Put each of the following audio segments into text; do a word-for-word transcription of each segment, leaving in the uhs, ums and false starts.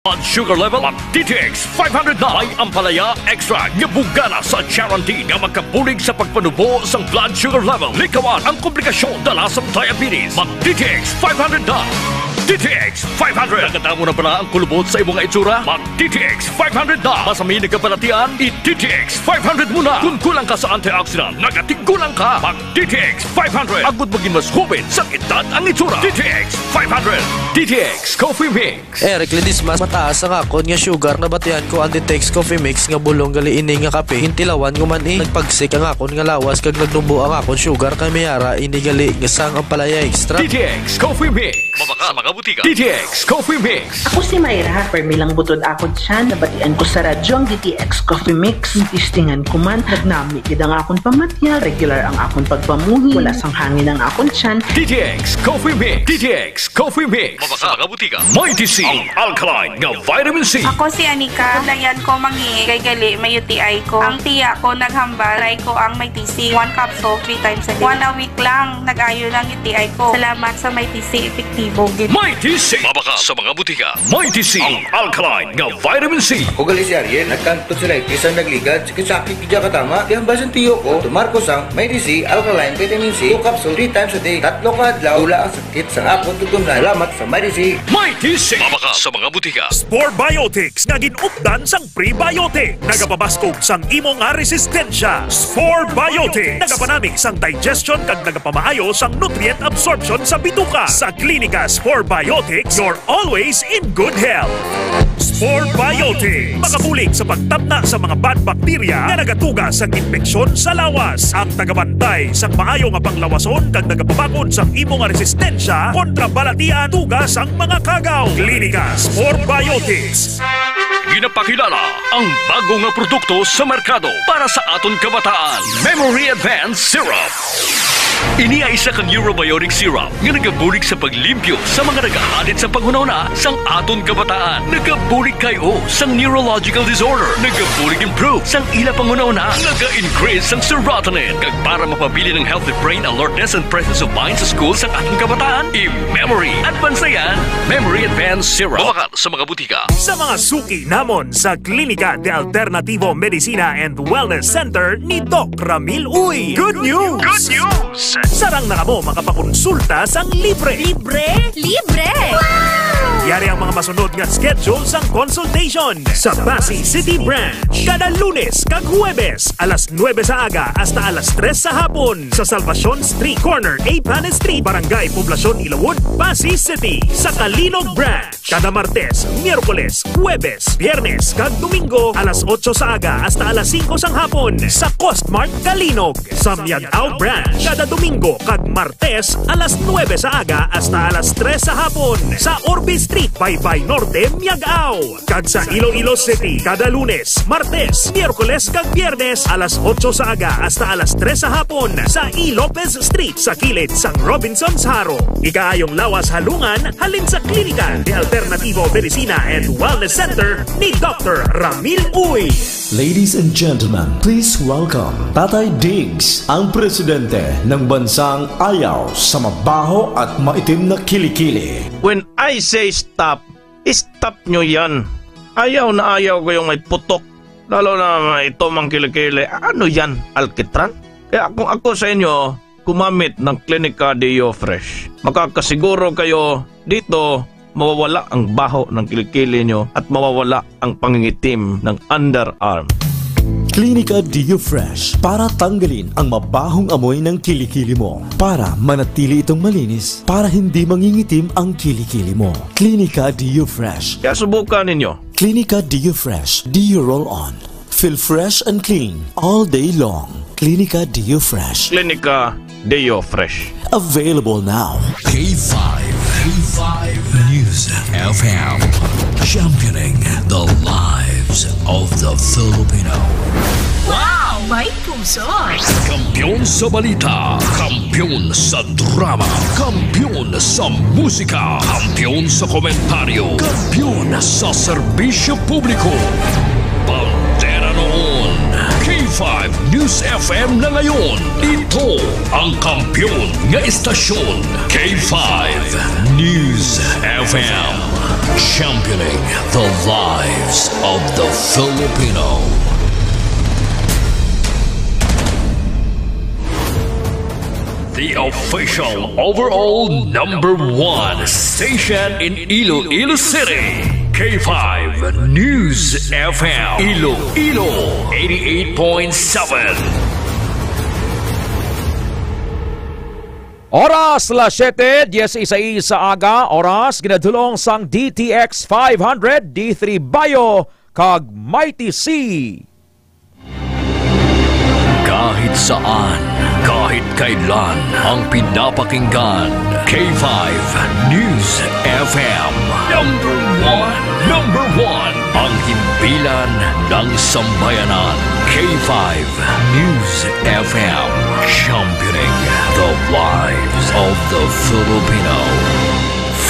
Blood sugar level, mag D T X five hundred na. May ampalaya extract nga bugana sa charantin nga makabulig sa pagpanubo sang blood sugar level. Likawan ang komplikasyon dala sa diabetes. Mag D T X five hundred na. D T X five hundred. Nakadamo na bala ang kulubot sa imo nga itsura? Mag D T X five hundred na. Masami nagkabalatian, i D T X five hundred mo na. Kung kulang ka sa antioxidant, nagatigulang ka. Mag D T X five hundred. Agud maging mas hubin sa edad ang itsura. D T X five hundred. D T X Coffee Mix. Eric Ledesma, mataas ang akon nga sugar. Nabatian ko ang D T X Coffee Mix nga bulong gali ini nga kape. Gintilawan ko man, eh. Nagpagsik ang akon nga lawas kag nagnubo ang akon sugar, kay may ara ini gali nga sang ampalaya extract. D T X Coffee Mix. Mabakal sa mga butika. D T X Coffee Mix. Ako si Myra, permi lang butod akon tiyan. Nabatian ko sa radyo ang D T X Coffee Mix. Testingan ko man, nagnami gid ang akon pamatiya, regular ang akon pagpamuhi, wala sang hangin ang akon tiyan. D T X Coffee Mix. D T X Coffee Mix. Mabakal sa mga butika. Mighty C, ang alkaline nga vitamin C. Ako si Anika. Nabatian ko mangi kay gali may U T I ko. Ang tiya ko naghambal, try ko ang Mighty C. One capsule, three times a day. One a week lang, nag-ayo lang U T I ko. Salamat sa Mighty C, epektibo gid. Mighty C. Mabakal sa mga butika. Mighty C, ang alkaline nga vitamin C. Ako gali si Ariel, nagkanto sila, isa nagligad, sakit-sakit gid katama. Kaya ang basin tiyo ko, tumar ko sang Mighty C, alkaline vitamin C, two capsule, three times a day. Tatlo ka adlaw, wala ang sakit sa akon tutunlan. Salamat sa Mighty C. Mighty C. Mabakal sa mga butika. Spore Biotics nga gin-updan sang prebiotic. Nagapabaskog sang imo nga resistensya. Spore Biotics. Nagapanami sang digestion kag nagapamaayo sang nutrient absorption sa bituka. Sa Klinika Spore Biotics, you're always in good health. Spore Biotics. Makabulig sa pagtabna sa mga bad bacteria nga nagatuga sang impeksyon sa lawas. Ang tagabantay sang maayo nga panglawason kag nagapabakod sang imo nga resistensya kontra balatian tuga sang mga kagaw. Klinika Spore Biotics. Ginapakilala ang bago nga produkto sa merkado para sa aton kabataan, Memory Advance Syrup. Ini ay isa ka neurobiotic syrup nga nagabulig sa paglimpyo sa mga nagahadit sa panghunahuna sang aton kabataan. Nagabulig kay o sang neurological disorder. Nagabulig improve sang ila panghunahuna. Naga-increase sang serotonin. Kag para mapabilin ang healthy brain alertness and presence of mind sa school sang aton kabataan, i-memory. Advance na yan. Memory Advance Syrup. Mabakal sa mga butika. Sa mga suki namon sa Klinika de Alternativo Medicina and Wellness Center ni Doc Ramil Uy. Good news! Good news! Sarang na kamo makapakonsulta sang libre. Libre? Libre! Yari ang mga masunod nga schedule sang consultation. Sa Passi City Branch, kada Lunes kag Huwebes, alas nuebe sa aga hasta alas tres sa hapon, sa Salvacion Street, corner A Panes Street, Barangay Poblacion, Ilawod, Passi City. Sa Calinog Branch, kada Martes, Miyerkules, Huwebes, Biyernes, kag Domingo, alas otso sa aga hasta alas singko sang hapon, sa Costmart Calinog. Sa Miag-ao Branch, kada Domingo kag Martes, alas nuebe sa aga hasta alas tres sa hapon, sa Orbe Street, Baybay Norte, Miag-ao. Kag sa Iloilo City, kada Lunes, Martes, Miyerkules, kag Biyernes, alas otso sa aga hasta alas tres sa hapon, sa E. Lopez Street, sa kilid sang Robinsons Jaro. Ikaayong lawas halungan halin sa Klinika de Alternativo Medicina and Wellness Center ni Doctor Ramil Uy. Ladies and gentlemen, please welcome Tatay Diggs, ang presidente ng bansang ayaw sa mabaho at maitim na kilikili. When I say stop, stop nyo yan. Ayaw na ayaw ko yung may putok, lalo na may itom ang kilikili. Ano yan, alkitran? Kaya kung ako sa inyo, gumamit ng Clinica Deo Fresh. Makakasiguro kayo dito, mawawala ang baho ng kilikili nyo at mawawala ang pangingitim ng underarm. Clinica Deo Fresh para tanggalin ang mabahong amoy ng kilikili mo, para manatili itong malinis, para hindi mangingitim ang kilikili mo. Clinica Deo Fresh. Kaya subukan ninyo. Clinica Deo Fresh Deo Roll On. Feel fresh and clean all day long. Clinica Deo Fresh. Clinica Deo Fresh. Available now. K five, K five News F M. Championing the lives of the Filipino. Wow! May puso! Kampiyon sa balita, kampiyon sa drama, kampiyon sa musika, kampiyon sa komentaryo, kampiyon sa serbisyo publiko. Bandera noon, K five News F M na ngayon. Ito ang kampiyon nga estasyon, K five News F M. Championing the lives of the Filipino. The official overall number one station in Iloilo City. K five News F M. Iloilo, eighty-eight point seven. Oras las siete dieciséis sa aga, oras ginadulong sang D T X five hundred, D three Bayo, kag Mighty C. Kahit saan, kahit kailan, ang pinapakinggan, K five News F M. Number one, number one, ang himpilan ng sambayanan, K five News F M, championing the lives of the Filipino.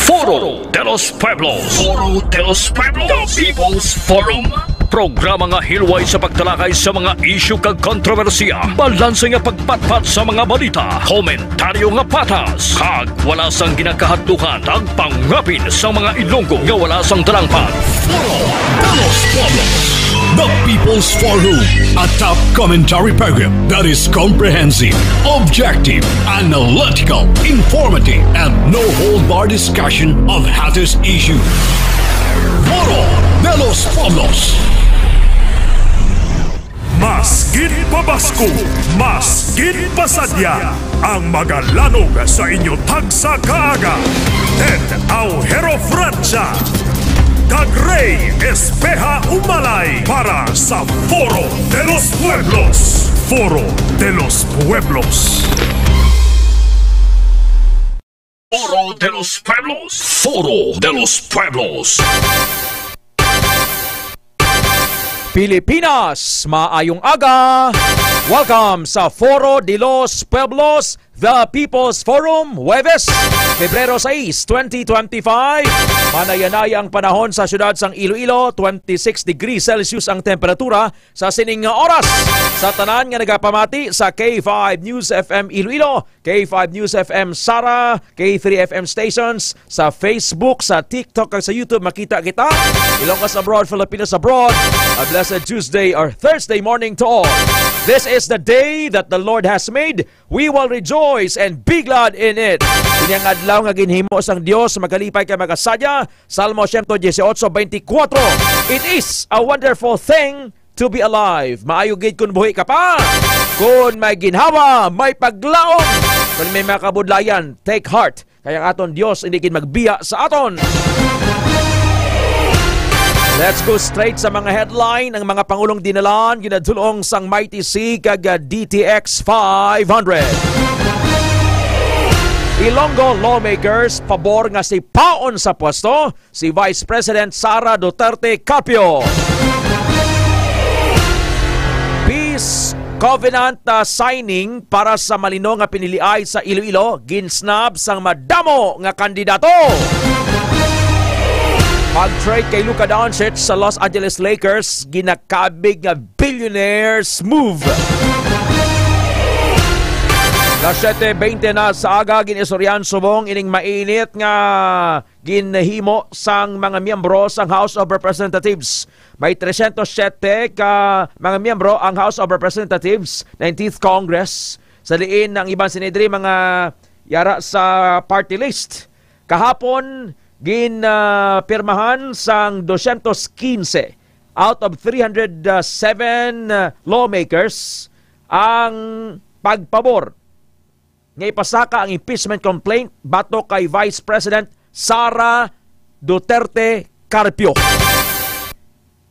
Foro de los Pueblos. Foro de los Pueblos. The People's Forum. Programa nga hilway sa pagtalakay sa mga isyu kag kontrobersiya, balanse nga pagpatpat sa mga balita, komentaryo nga patas, kag wala sang ginakahadlukan, pangapin sa mga Ilonggo nga wala sang talangpan. Foro de los Pueblos, the People's Forum, a top commentary program that is comprehensive, objective, analytical, informative, and no hold bar discussion of hottest issues. Foro de los Pueblos. Mas gid pabasko, mas gid pasadya ang magalanog sa inyo tagsa ka aga. Ted Aujero Francia kag Rey Espeha Umalay para sa Foro de los Pueblos. Foro de los Pueblos. Foro de los Pueblos. Foro de los Pueblos. Pilipinas, maayong aga. Welcome sa Foro de los Pueblos, the People's Forum, Huwebes, Pebrero sais, twenty twenty-five. Manayanaya ang panahon sa siyudad sang Iloilo, twenty-six degrees Celsius ang temperatura sa sining nga oras. Sa tanan nga nagapamati sa K five News F M Iloilo, K five News F M Sara, K three F M stations, sa Facebook, sa TikTok, kag sa YouTube, makita kita. Ilonggo abroad, Filipinos abroad, a blessed Tuesday or Thursday morning to all. This is the day that the Lord has made. We will rejoice and be glad in it. Ini ang adlaw nga ginhimo sang Dios, magalipay kag magasadya. Salmo siyento dieciocho, veinticuatro. It is a wonderful thing to be alive. Maayo gid kun buhi ka pa. Kun may ginhawa, may paglaom. Kun may mga kabudlayan, take heart. Kay ang aton Dios hindi gid magbiya sa aton. Let's go straight sa mga headline. Ang mga pangulong dinalan ginadulong sang Mighty C kag, ah, D T X five hundred. Ilonggo lawmakers pabor nga sipaon sa pwesto si Vice President Sara Duterte Carpio. Peace Covenant, ah, signing para sa malino nga piniliay sa Iloilo, ginsnab sang madamo nga kandidato. Pag-trade kay Luka Doncic sa Los Angeles Lakers, ginakabig nga billionaire's move. Las siete veinte na sa aga, gin-istoryahan subong ining mainit nga ginhimo sang mga miyembro sang House of Representatives. May tresyentos siyete ka mga miyembro ang House of Representatives, nineteenth Congress, sa diin ang iban sini diri mga yara sa party list. Kahapon, gin, ah, pirmahan sang dosyentos quince out of three hundred seven, ah, lawmakers ang pagpabor nga ipasaka ang impeachment complaint batok kay Vice President Sara Duterte Carpio.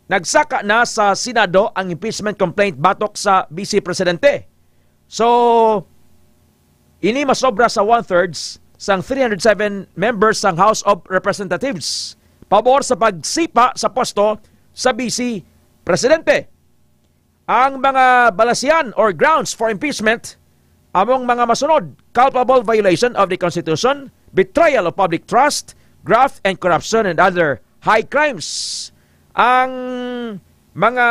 Nagsaka na sa Senado ang impeachment complaint batok sa Vice Presidente. So, ini masobra sa one-thirds sang three hundred seven members sang House of Representatives pabor sa pagsipa sa pwesto sa Vice Presidente. Ang mga balasyan or grounds for impeachment among mga masunod: culpable violation of the Constitution, betrayal of public trust, graft and corruption, and other high crimes. Ang mga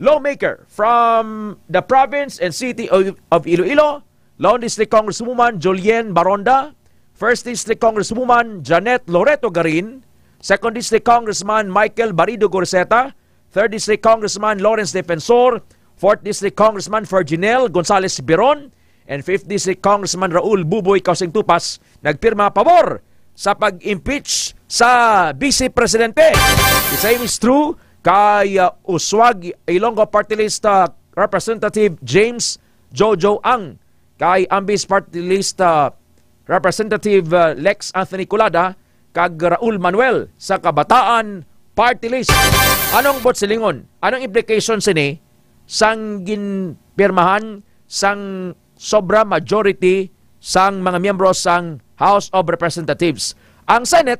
lawmaker from the province and city of, of Iloilo, Lone District Congresswoman Julienne Baronda, First District Congresswoman Janet Loreto Garin, Second District Congressman Michael Barido Gorseta, Third District Congressman Lawrence Defensor, Fourth District Congressman Virginel Gonzales Biron, and Fifth District Congressman Raul Buboy Kausing Tupas nagpirma pabor sa pag-impeach sa Vice Presidente. The same is true kay, uh, Uswag Ilonggo Party List, uh, Representative James Jojo Ang, kay Ambis Party List, uh, Representative, uh, Lex Anthony Colada, kag Raul Manuel sa Kabataan Party List. Anong buot silingon? Anong implication sini sang ginpirmahan sang sobra majority sang mga miyembro sang House of Representatives? Ang Senate,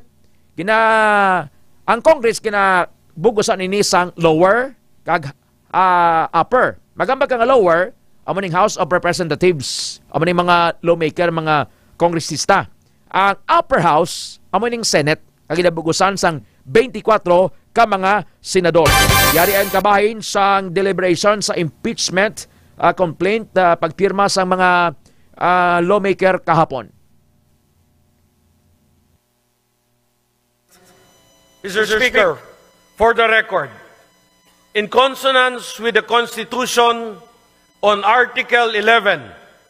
gina-, ang Congress, ginabugusan ini sang lower kag, ah, upper. Magamba ka nga lower, amo ning House of Representatives, amo ning mga lawmaker, mga kongresista. Ang upper house, amo ning Senate, kag ginabugusan sang twenty-four ka mga senador. Yari ang kabahin sang deliberation sa impeachment, ah, complaint, ah, pagpirma sang mga, ah, lawmaker kahapon. Mister Speaker, for the record, in consonance with the Constitution on Article eleven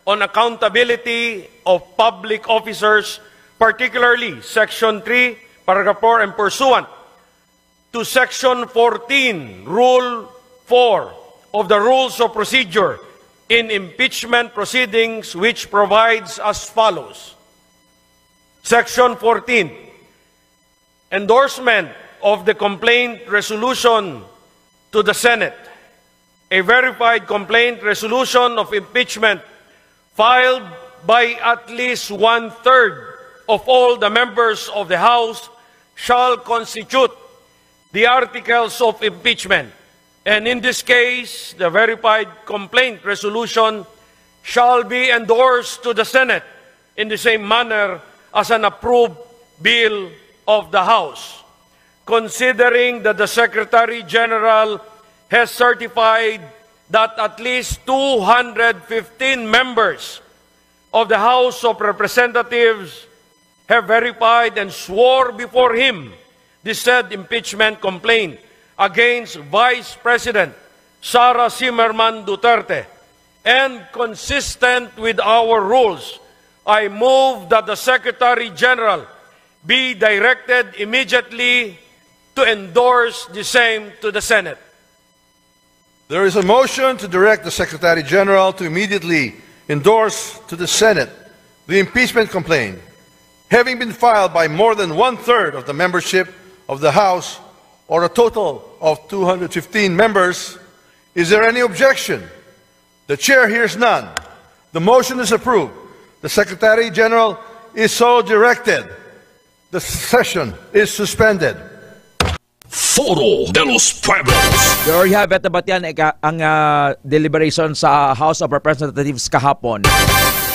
on accountability of public officers, particularly Section three, Paragraph four, and pursuant to Section fourteen, Rule four of the Rules of Procedure in Impeachment Proceedings, which provides as follows. Section fourteen, endorsement of the complaint resolution to the Senate. A verified complaint resolution of impeachment filed by at least one-third of all the members of the House shall constitute the articles of impeachment. And in this case, the verified complaint resolution shall be endorsed to the Senate in the same manner as an approved bill of the House. Considering that the Secretary General has certified that at least two hundred fifteen members of the House of Representatives have verified and swore before him the said impeachment complaint against Vice President Sara Zimmerman Duterte, and consistent with our rules, I move that the Secretary General be directed immediately to endorse the same to the Senate. There is a motion to direct the Secretary General to immediately endorse to the Senate the impeachment complaint, having been filed by more than one-third of the membership of the House, or a total of two hundred fifteen members. Is there any objection? The Chair hears none. The motion is approved. The Secretary General is so directed. The session is suspended. Foro de los Pueblos. There you have it, nabatian ang, ah, deliberation sa House of Representatives kahapon.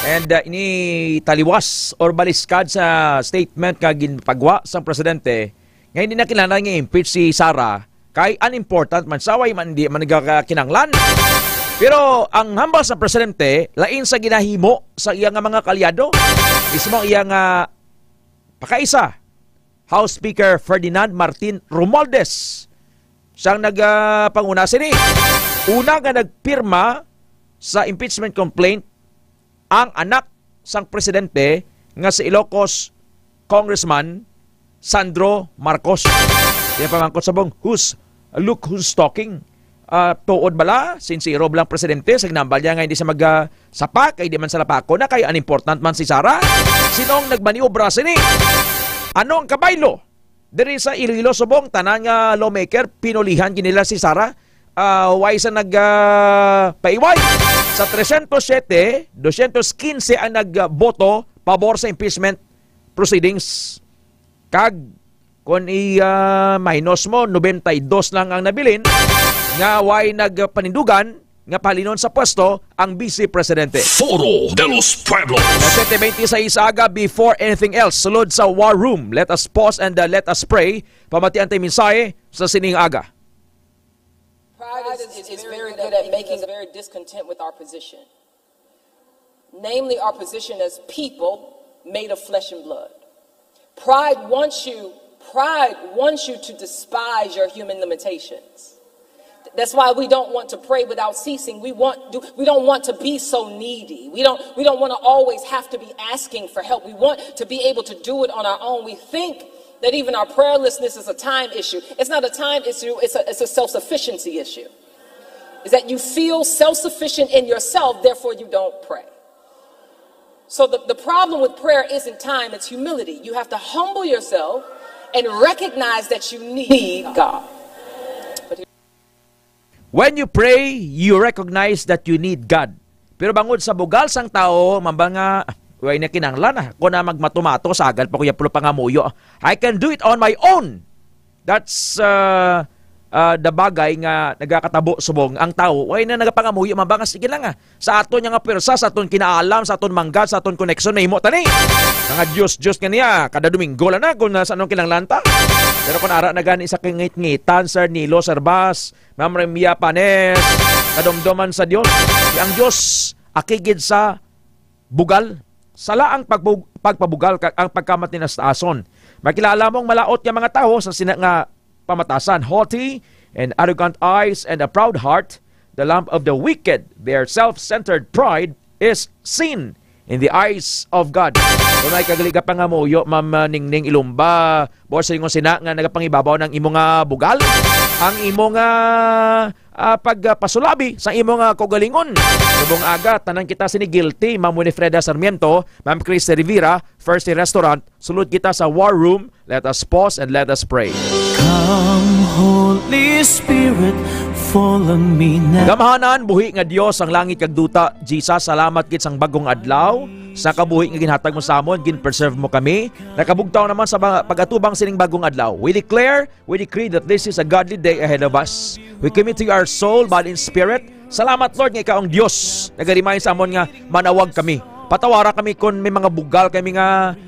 And, ah, ini taliwas or baliskad sa statement nga ginpagwa sang presidente nga hindi na kinahanglan nga impeach si Sara kay unimportant man siya, way man, di man nagakakinanglan. Pero ang hambal sa presidente, lain sa ginahimo sa iya nga mga kaalyado. Mismo ang iya nga pakaisa, House Speaker Ferdinand Martin Romualdez, siyang nagapanguna sini. Una nga nagpirma sa impeachment complaint ang anak sang presidente nga si Ilocos Congressman Sandro Marcos. Iya pamangkot subong, who's, look who's talking. Ah, tuod bala, sincero bala ang presidente sa ginhambal niya nga hindi siya mag, ah, sapa, kay di man sa lapako na, kay unimportant man si Sara? Sino ang nagmaniobra sini? Ano ang kabaylo? Diri sa Iloilo subong, tanan nga lawmaker, pinulihan gid nila si Sara. Ah, why sa nag, ah, paiway? Sa tresyentos siyete, dosyentos kinse ang nagboto pabor sa impeachment proceedings. Kag kung i, ah, minus mo, nobenta y dos lang ang nabilin nga way nagpanindugan nga pahalinon sa pwesto ang Vice Presidente. Foro de los Pueblos. Alas siyete beintiseis aga, before anything else, sulod sa War Room, let us pause and, uh, let us pray. Pamatian tay mensahe sa sining aga. Pride is, is very good at making us very discontent with our position, namely our position as people made of flesh and blood. Pride wants you Pride wants you to despise your human limitations. That's why we don't want to pray without ceasing. We want do, we don't want to be so needy. We don't we don't want to always have to be asking for help. We want to be able to do it on our own. We think that even our prayerlessness is a time issue. It's not a time issue. It's a it's a self-sufficiency issue. Is that you feel self-sufficient in yourself, therefore you don't pray. So the, the problem with prayer isn't time, it's humility. You have to humble yourself and recognize that you need God. When you pray, you recognize that you need God. Pero bangod sa bugal sang tawo, mamba nga, "Way na kinahanglan, ah, ako na magmatumato, sagad pa ko ya pulo pangamuyo. I can do it on my own." That's uh, uh, the bagay nga nagakatabo subong ang tawo. Way na nagapangamuyo, mamba nga, "Sige lang, ah. Sa aton nga pwersa, sa aton kinaalam, sa aton manggad, sa aton koneksyon, mahimo tani." Mga Diyos, Diyos nga niya, kada Domingo lang na kung sa anong kinahanglan ta. Pero kung ara na gani sa kingit-ngitan, Sir Nilo, Sir Bas, Ma'am Remia Panes, kadomdoman sa Dios. Ang Dios akigid sa bugal. Sala ang pagbu- pagpabugal kag ang pagkamatinastason. Makilala mong malaot nga mga tawo sa sina nga pamatasan, haughty and arrogant eyes and a proud heart, the lamp of the wicked, their self-centered pride is seen in the eyes of God. Kung ay kagalig ka pa nga muyo, Ma'am, uh, Ningning Ilumba, Boss, ingon sina nga nagapangibabaw ng imo nga bugal, ang imo nga ah, pagpasulabi sa imo nga kaugalingon. Subong aga, tanan kita sini guilty, Ma'am Winifreda Sarmiento, Ma'am Christy Rivera, First Restaurant, sulod kita sa War Room. Let us pause and let us pray. Come, Holy Spirit, follow me now. Gamhanan, buhi nga Dios ang langit kag duta. Jesus, salamat gid sang bagong adlaw. Sa kabuhi nga ginhatag mo sa amon, gin-preserve mo kami. Nakabugtaw naman sa mga pag-atubang sining bagong adlaw. We declare, we decree that this is a godly day ahead of us. We commit to you our soul, body, and spirit. Salamat, Lord, nga ikaw ang Dios. Nagarimahin sa amon nga manawag kami. Patawara kami kung may mga bugal kami nga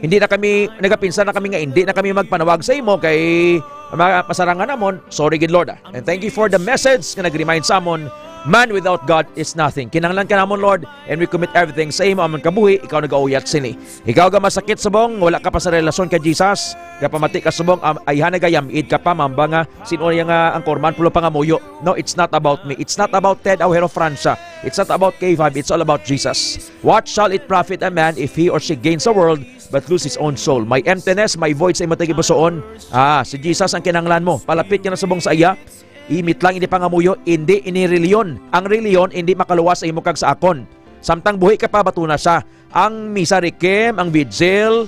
hindi na kami, nagapinsa na kami nga hindi na kami magpanawag sa imo kay ma- masarangan namon. Sorry gid, Lord, ah. And thank you for the message nga nag-remind sa amon, man without God is nothing. Kinahanglan ka namon, Lord, and we commit everything sa imo amon kabuhi, ikaw nagauyat sini. Ikaw gamasakit subong, wala ka pa sa relasyon kay Jesus, gapamati ka subong, am, ayhan nagayam-id ka pa, mamba nga, sino niya nga ang korman pulo pangamuyo. No, it's not about me. It's not about Ted Aujero Francia. It's not about K five. It's all about Jesus. What shall it profit a man if he or she gains the world but lose his own soul? May emptiness, may void sa imo tagipusoon. Ah, si Jesus ang kinahanglan mo. Palapit ka na subong sa iya. Imitlang ini pangamuyo, indi ini reliyon. Ang reliyon indi makaluwas sa imo kag sa akon. Samtang buhi ka pa, bato na siya. Ang misa requiem, ang vigil,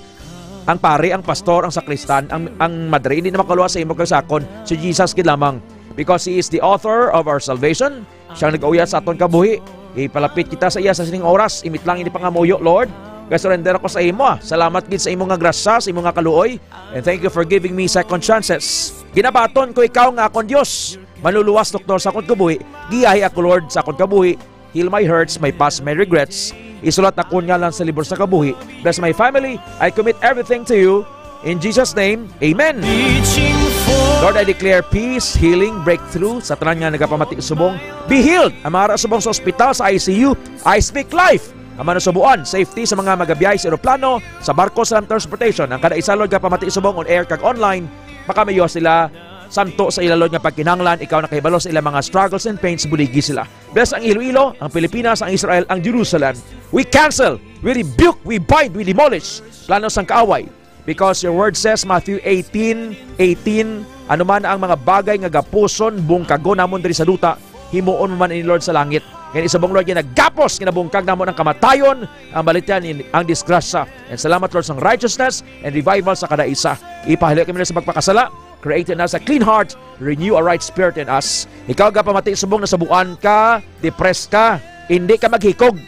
ang pare, ang pastor, ang sakristan, ang, ang madre, hindi na makaluwas sa imo kag sa akon. Si Jesus gid lamang. Because He is the author of our salvation. Siya ang nag-uya sa aton kabuhi. Ipalapit kita sa iya sa sining oras. Imitlang ini pangamuyo, Lord. Ga-surrender ako sa imo, ah. Salamat gid sa imo nga grasya, sa imo nga kaluoy. And thank you for giving me second chances. Ginabaton ko ikaw nga akon Dios. Manluluwas, doktor sa akon kabuhi. Giyahi ako, Lord, sa akon kabuhi. Heal my hurts, my past, my regrets. Isulat ako nga lang sa libro sa kabuhi. Bless my family. I commit everything to you. In Jesus' name, amen. Lord, I declare peace, healing, breakthrough sa tanan nga nagapamati subong. Be healed. Amara subong sa ospital, sa I C U. I speak life. Ang mga nasubuan, safety sa mga magabiyahe sa eroplano, sa barko, sa land transportation. Ang kada isa, Lord, gapamati subong on air kag online. Makamayo sila santo sa ila, Lord, nga pagkinahanglan. Ikaw nakahibalo sa ila mga struggles and pains, buligi sila. Bless ang Iloilo, ang Pilipinas, ang Israel, ang Jerusalem. We cancel, we rebuke, we bind, we demolish plano sang kaaway. Because your word says, Matthew eighteen eighteen, ano man ang mga bagay nga gapuson, bungkagon namon diri sa duta, himuon mo man ini, Lord, sa langit. Kay subong, Lord, nga nagapos, nga nabungkag namon ang kamatayon, ang balitian, ang disgrasya. And salamat, Lord, sa righteousness and revival sa kada isa. Ipahali kami na sa pagpakasala, create in us a clean heart, renew a right spirit in us. Ikaw gapamati subong nasabuan ka, depressed ka, hindi ka maghikog.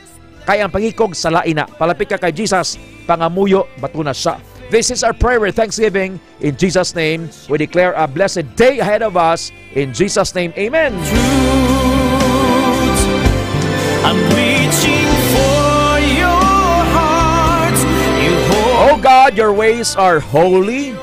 Kay ang paghikog sala ina. Palapit ka kay Jesus, pangamuyo, bato na siya. This is our prayer with thanksgiving. In Jesus' name, we declare a blessed day ahead of us. In Jesus' name, amen. I'm reaching for your heart. You hold Oh God, your ways are holy.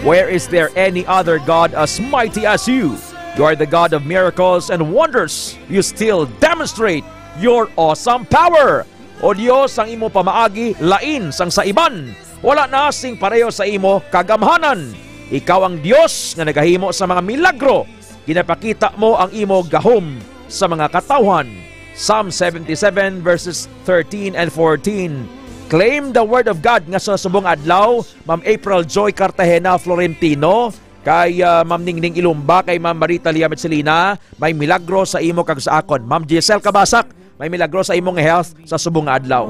Where is there any other God as mighty as you? You are the God of miracles and wonders. You still demonstrate your awesome power. O Dios, ang imo pamaagi lain sang sa iban. Wala na sing pareho sa imo kagamhanan. Ikaw ang Dios nga nagahimo sa mga milagro. Ginapakita mo ang imo gahom sa mga katawhan. Psalm seventy-seven verses thirteen and fourteen. Claim the word of God nga sa subong adlaw, Ma'am April Joy Cartagena Florentino, kay, ah, Ma'am Ningning Ilumba, kay Ma'am Marita Lia Michelina, may milagro sa imo kag sa akon. Ma'am Giselle Kabasak, may milagro sa imong health sa subong nga adlaw.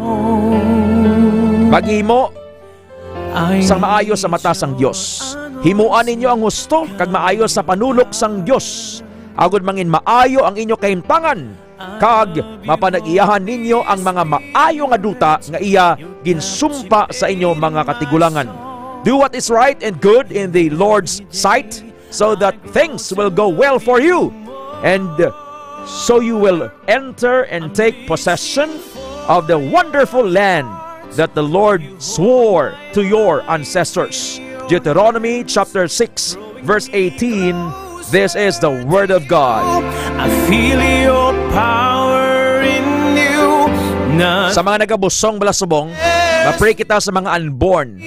Maghimo sang maayo sa mata sang Dios. Himuan ninyo ang husto kag maayo sa panulok sang Dios, agod mangin maayo ang inyo kahimtangan, kag mapanag-iyahan ninyo ang mga maayo nga duta nga iya ginsumpa sa inyo mga katigulangan. Do what is right and good in the Lord's sight, so that things will go well for you, and so you will enter and take possession of the wonderful land that the Lord swore to your ancestors. Deuteronomy chapter six, verse eighteen. This is the word of God. I feel your power in you. Na Sa mga nagabusong, bala subong, ma-pray kita sa mga unborn.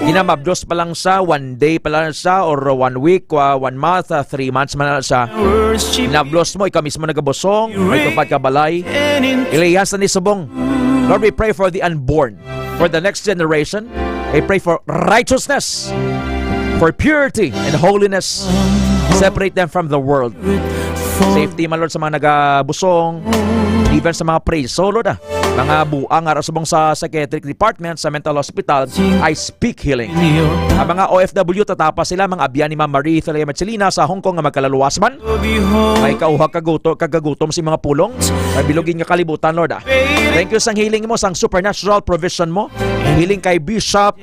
Ginamabdos pa lang siya, one day pa lang siya, or one week, uh, one month, uh, three months man na siya. Ginabdos mo, ikaw mismo nagabusong, may tupad ka balay. Ilihas na ni subong. Lord, we pray for the unborn, for the next generation. We pray for righteousness, for purity and holiness. Separate them from the world. Safety, my Lord, sa mga nagabusong, even sa mga preso, Lord, ah. Mga buang nga subong sa psychiatric department sa mental hospital, I speak healing. Ang mga O F W, tatapa sila, mga abyan ni Ma'am Marie Celia Marcelina sa Hong Kong nga magkalaluwas man. May kauha kaguto, kagagutom si mga pulong. May bilugin nga kalibutan, Lord, ah. Thank you sang healing mo, sang supernatural provision mo. Healing kay Bishop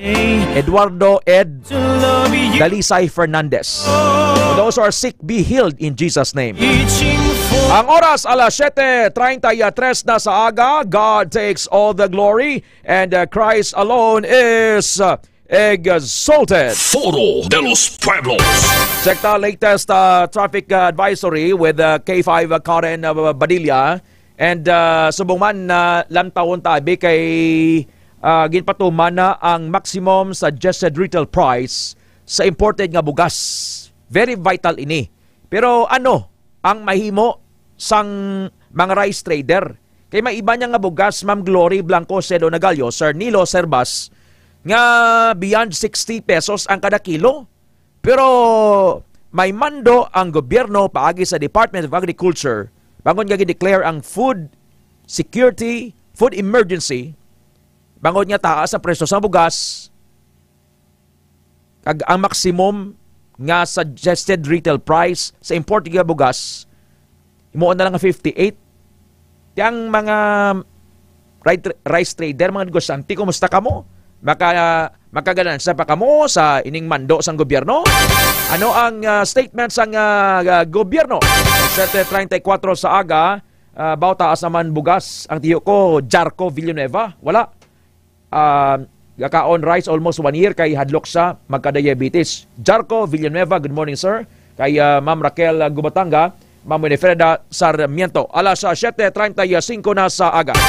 Eduardo Ed Dalisay Fernandez. For those who are sick, be healed in Jesus' name. Ang oras, alas siete treinta y tres na sa aga. God takes all the glory, and, uh, Christ alone is, uh, exalted. Foro de los Pueblos. Check the latest, uh, traffic, uh, advisory with, uh, K five, uh, Karen, uh, Badilla. And, uh, subong man na lantawon tabi kay, uh, ginpatuman na ang maximum suggested retail price sa imported nga bugas. Very vital ini. Pero ano ang mahimo sang mga rice trader? Kay may iba niya nga bugas, Ma'am Glory Blanco, Cedo Nagalio, Sir Nilo Servas, nga beyond sixty pesos ang kada kilo. Pero may mando ang gobyerno paagi sa Department of Agriculture bangod nga gin-declare ang food security, food emergency, bangod nga taas ang presyo sa bugas, kag ang maximum nga suggested retail price sa imported nga bugas, himuon na lang nga fifty-eight. Ti ang mga ri-, rice trader, mga negosyante, kumusta kamo? Maka-, makaganansya pa kamo sa ining mando sang gobyerno? Ano ang, ah, statement sang, ah, ah, gobyerno? Siete treinta y cuatro sa aga, ah, baw taas naman bugas ang tiyo ko, Jarco Villanueva. Wala. Ah, gakaon rice almost one year kay hadlok siya magka-diabetes. Jarco Villanueva, good morning, sir. Kay, ah, Ma'am Raquel, ah, Gubatanga, Ma'am Winifreda Sarmiento. Alas, ah, siete treinta y cinco na sa aga.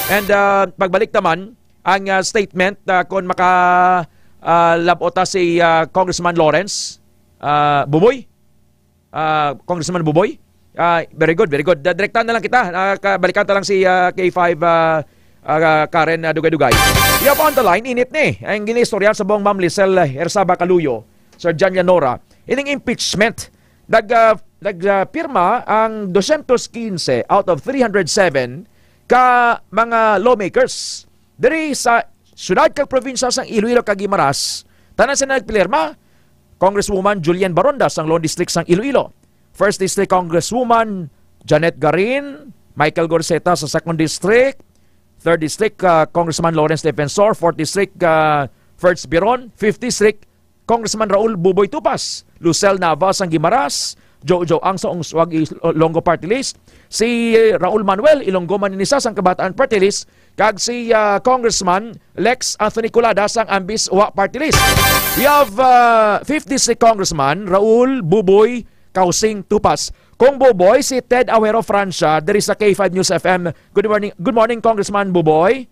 And, ah, pagbalik naman, ang, ah, statement, ah, kung maka, ah, labot ta si, ah, Congressman Lawrence, ah, Buboy. Ah, Congressman Buboy? Ah, very good, very good. Da-, direkta na lang kita. Ah, ka-, balikan ta lang si, ah, K five, ah, ah, Karen, ah, Dugay-Dugay. We have on the line, init ni. Ang ginaistorya sa buong Ma'am Lisel, eh, Hersaba Kaluyo, Sir John Llanora. Ining impeachment, nag, ah, nag, ah, pirma ang dosyentos quince out of three hundred seven ka mga lawmakers diri sa siyudad kag probinsya sang Iloilo kag Guimaras. Tanan sila nagpirma. Congresswoman Julian Baronda sang Lone District sang Iloilo. First District Congresswoman Janet Garin, Michael Gorceta sa Second District, Third District, ah, Congressman Lawrence Defensor, Fourth District, ah, Ferds Biron, Fifth District, Congressman Raul Buboy Tupas, Lucel Nava sang Guimaras, Jojo Ang sa Ungsuag Ilonggo Party List, si Raul Manuel Ilonggo Maninisa sang Kabataan Party List, kag si, ah, Congressman Lex Anthony Colada sang Ambis Wa Party List. We have, ah, Fifth District Congressman Raul Buboy Kausing Tupas. Kong Buboy, si Ted Awero Francia diri sa K five News F M. Good morning, good morning, Congressman Buboy.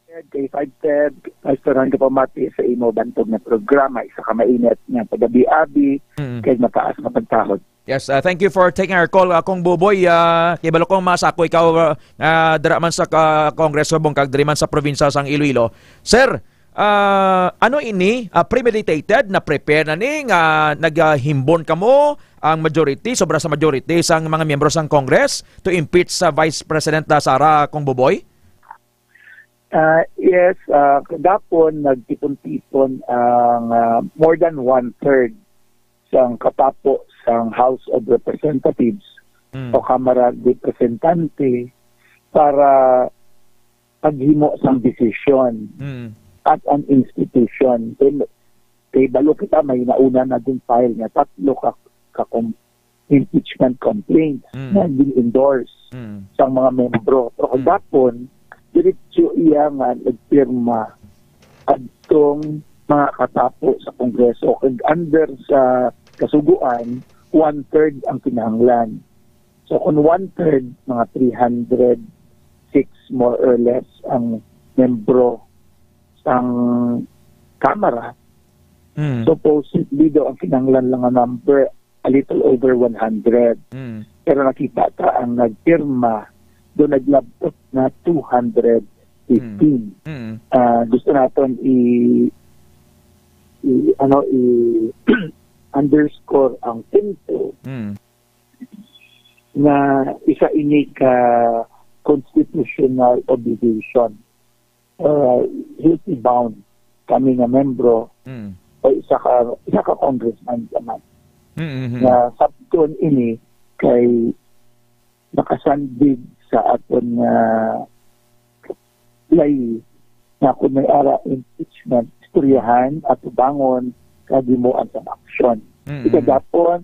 Kay five Feb, Pastor, ang kapamati sa imo bantog nga programa, isa ka mainit nga pag-abi-abi, Mm. kay mataas nga pagtahod. Yes, uh, thank you for taking our call, uh, Kong Buboy. Uh, kay balo kong masako ikaw, uh, uh, dira man sa, uh, Kongreso Bungkag, diri man sa probinsya sang Iloilo. Sir, uh, ano ini? Uh, premeditated, na prepare na ni nga nagahimbon kamo ang majority, sobra sa majority sang mga miyembro sang Congress to impeach sa Vice President na Sara, Kong Buboy? Ah, yes, ah, kagapon nagtipon-tipon ang, ah, more than one-third sang katapo sang House of Representatives Mm. o Kamara de Representante para paghimo sang desisyon Mm. at an institution. Kay, kay balo kita, may nauna na din file nga tatlo ka, ka com-, impeachment complaints Mm. na gin-endorse Mm. sang mga membro. Pero Mm. kagapon, diretso iya nga nagpirma adtong mga katapo sa Kongreso. Kag under sa Kasugoan, one-third ang kinahanglan. So, kung one-third, mga three hundred six more or less ang membro sang Kamara, Mm. supposedly daw ang kinahanglan lang nga number a little over one hundred. Mm. Pero nakita ta ang nagpirma, do naglabot na two hundred fifteen. Mm. Mm. Ah, gusto naton i, i, ano, i underscore ang punto Mm. nga isa ini ka constitutional obligation. Uh, duty bound kami nga membro Mm. o isa ka, isa ka congressman naman Mm, mm, mm. nga sabton ini kay nakasandig sa aton nga layi nga kung may ara impeachment, istoryahan, atubangon, kag himuan sang aksyon. Mm, mm. Ikagapon,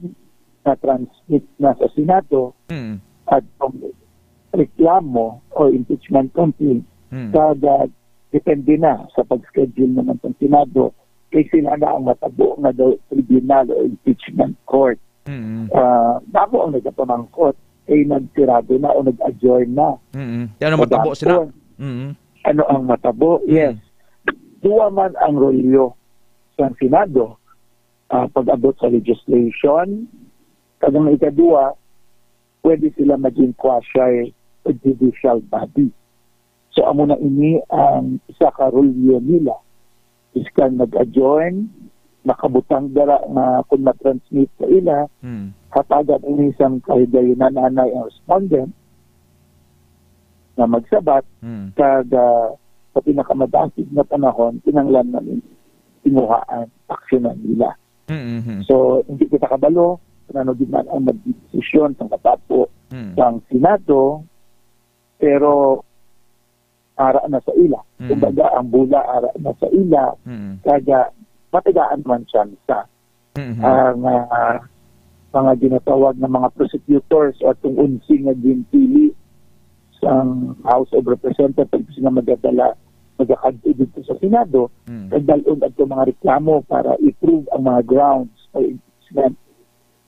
na-transmit na sa Senado Mm. at ang reklamo o impeachment complaint, Mm. kag, ah, depende na sa pag-schedule naman sang Senado, kay sila na ang matabo nga daw tribunal o impeachment court. Mm. Ah, damo ang nagapamangkot, kay nagtirado na o nag-adjourn na. Mm. Kaya ano matabo sila? Kagapon, Mm. ano ang matabo? Mm. Yes. Duwa man ang rolyo sang Senado, ah, pag-abot sa legislation. Kag ang ikadua, pwede sila maging quasi-judicial body. So, amo na ini ang isa ka rolyo nila. Bisan nag-adjourn, nakabutang dara nga kung ma-transmit sa ila, Hmm. hatagan ini sang kahigayonan anay ang respondent nga magsabat, Hmm. kag, ah, sa pinakamadasig nga panahon, kinahanglan man ini tinguhaan, aksyonan nila. Mm-hmm. So, hindi kita kabalo kung ano gid man ang magdesisyon sa katapo Mm. sang Senado, pero ara na sa ila. Mm. Kumbaga, ang bola ara na sa ila, Mm. kag matagaan man tsansa Mm-hmm. ang, ah, mga ginatawag nga mga prosecutors o atong onse nga ginpili sang House of Representatives nga magadala, magakadto dito sa Senado, Mm. kag dal-on adto mga reklamo para i-prove ang mga grounds for impeachment.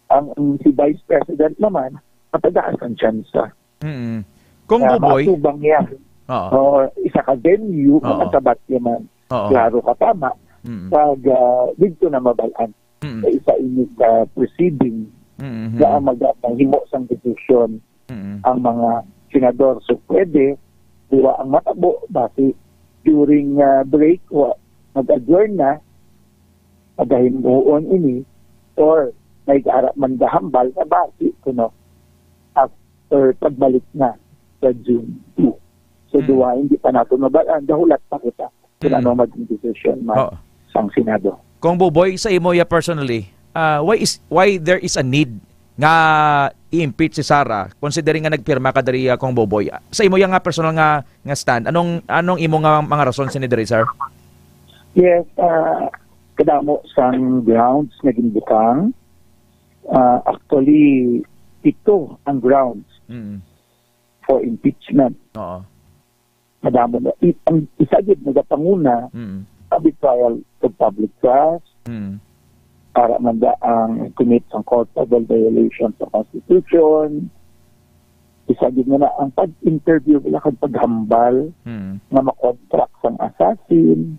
Ang, ang si Vice President naman, matagaan ang tsansa. Mm. Kung Kaya Buboy, maatubang niya. Oo. O, isa ka venue, Oo. makasabat niya man. Oo. Klaro ka, tama. Mm. Pag, ah, dito na mabalaan Mm. sa isa ini ka proceeding Mm-hmm. na ang mag-, maghimo sang desisyon Mm. ang mga senador. So, pwede, duwa ang matabo, basi during, ah, break, wa, mag-adjourn na, pagahimuon ini, or may ara man gahambal na basi, kuno, after pagbalik na sa June two. So, Mm. duwa, hindi pa nato mabalaan, dahulat pa kita kung Mm. ano maging desisyon man Oo. sang Senado. Kung Buboy, sa imo ya personally, ah, why is, why there is a need nga i-impeach si Sara, considering nga nagpirma ka diri, ah, Kong Buboy? Sa imo ya nga personal nga, nga stand, anong, anong imo nga mga rason sini diri, sir? Yes, ah, kadamo sang grounds nga ginbutang. Ah, actually, pito ang grounds Mm. for impeachment. Oo. Madamo na. I-, ang isa gid nagapanguna, Mm. a betrayal of public trust, Mm. ara man da ang commit sang culpable violation sa Constitution, Isa gid na ang pag-interview nila kag paghambal Mm. nga makontract sang assassin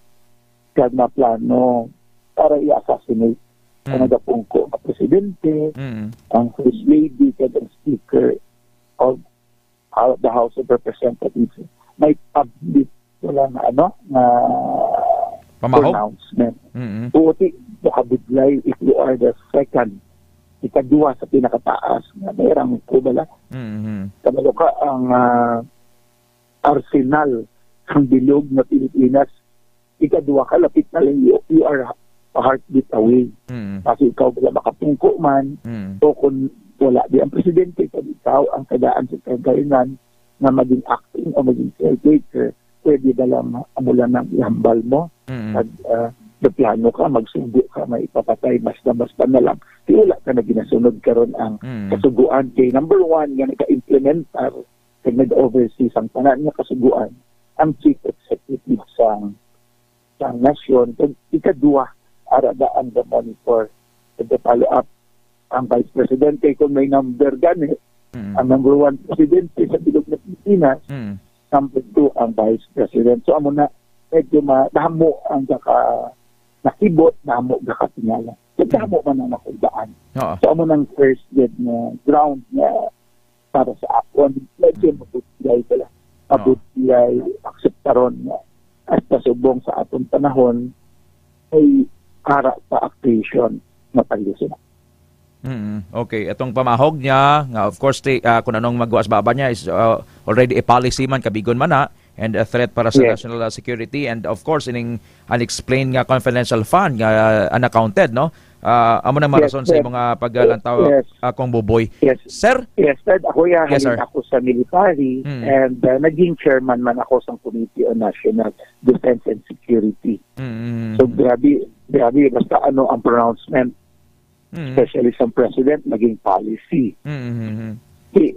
kag maplano para i-assassinate ang Mm. nagapungko nga presidente, Mm. ang first lady kag ang speaker of Hou-, the House of Representatives. May public wala nga ano nga Pamahog? pronouncement. Mm. Buti, nakabudlay if you are the second, ikaduha sa pinakataas nga may rangko bala. Mm. Kabalo ka ang ah, arsenal sang bilog nga Pilipinas. Ikaduha ka, lapit na lang, you, you are a heartbeat away. Mm. Kasi ikaw wala makapungko man, Mm. o kung wala di ang presidente, kung ikaw ang tagaan sa kagalingan nga maging acting o maging caretaker, pwede ba lang amo lang ang ihambal mo? Mm. Pag ah, plano ka, magsugo ka, may ipapatay, basta-basta na lang. Di wala ka na ginasunod karon ang Mm. kasuguan. Kay number one nga nag-implementar kag nag-oversee sang tanan nga kasuguan ang chief executive sang sang nasyon, kag ikaduha, ara daan the monitor, kag the follow up ang vice president. Kay kung may number gani, Mm. ang number one presidente sa bilog na Pilipinas, Mm. number two ang vice president. So amo na, medyo ma-, damo ang gaka-, nakibot, damo gakatingala. So Mm. damo man ang nakuldaan. Oo. So amo nang first gid nga ground nga para sa akon, medyo Mm. mabutlay pala. Oo. Mabutlay, akseptaron nga hasta subong sa aton panahon, ay ara pa actuation nga paglisod. Mm, okay. Itong pamahog niya, nga of course, ti-, ah, kung anong magwa sa baba niya is, ah, already a policy man, kabigon man na, and a threat para sa Yes. national, ah, security, and of course, ining unexplained nga confidential fund nga, ah, unaccounted, no? Ah, amo nang Yes, marason sa sir. imo nga paglantaw, Yes. ah, Kong Buboy. Yes. Sir? Yes, sir. Ako ya, Yes, halin sir. ako sa military Mm. and, ah, naging chairman man ako sa Committee on National Defense and Security. Mm, mm, So, mm. grabe, grabe, basta ano ang pronouncement, Mm. especially sa president, naging policy. Mm, mm, mm. Di,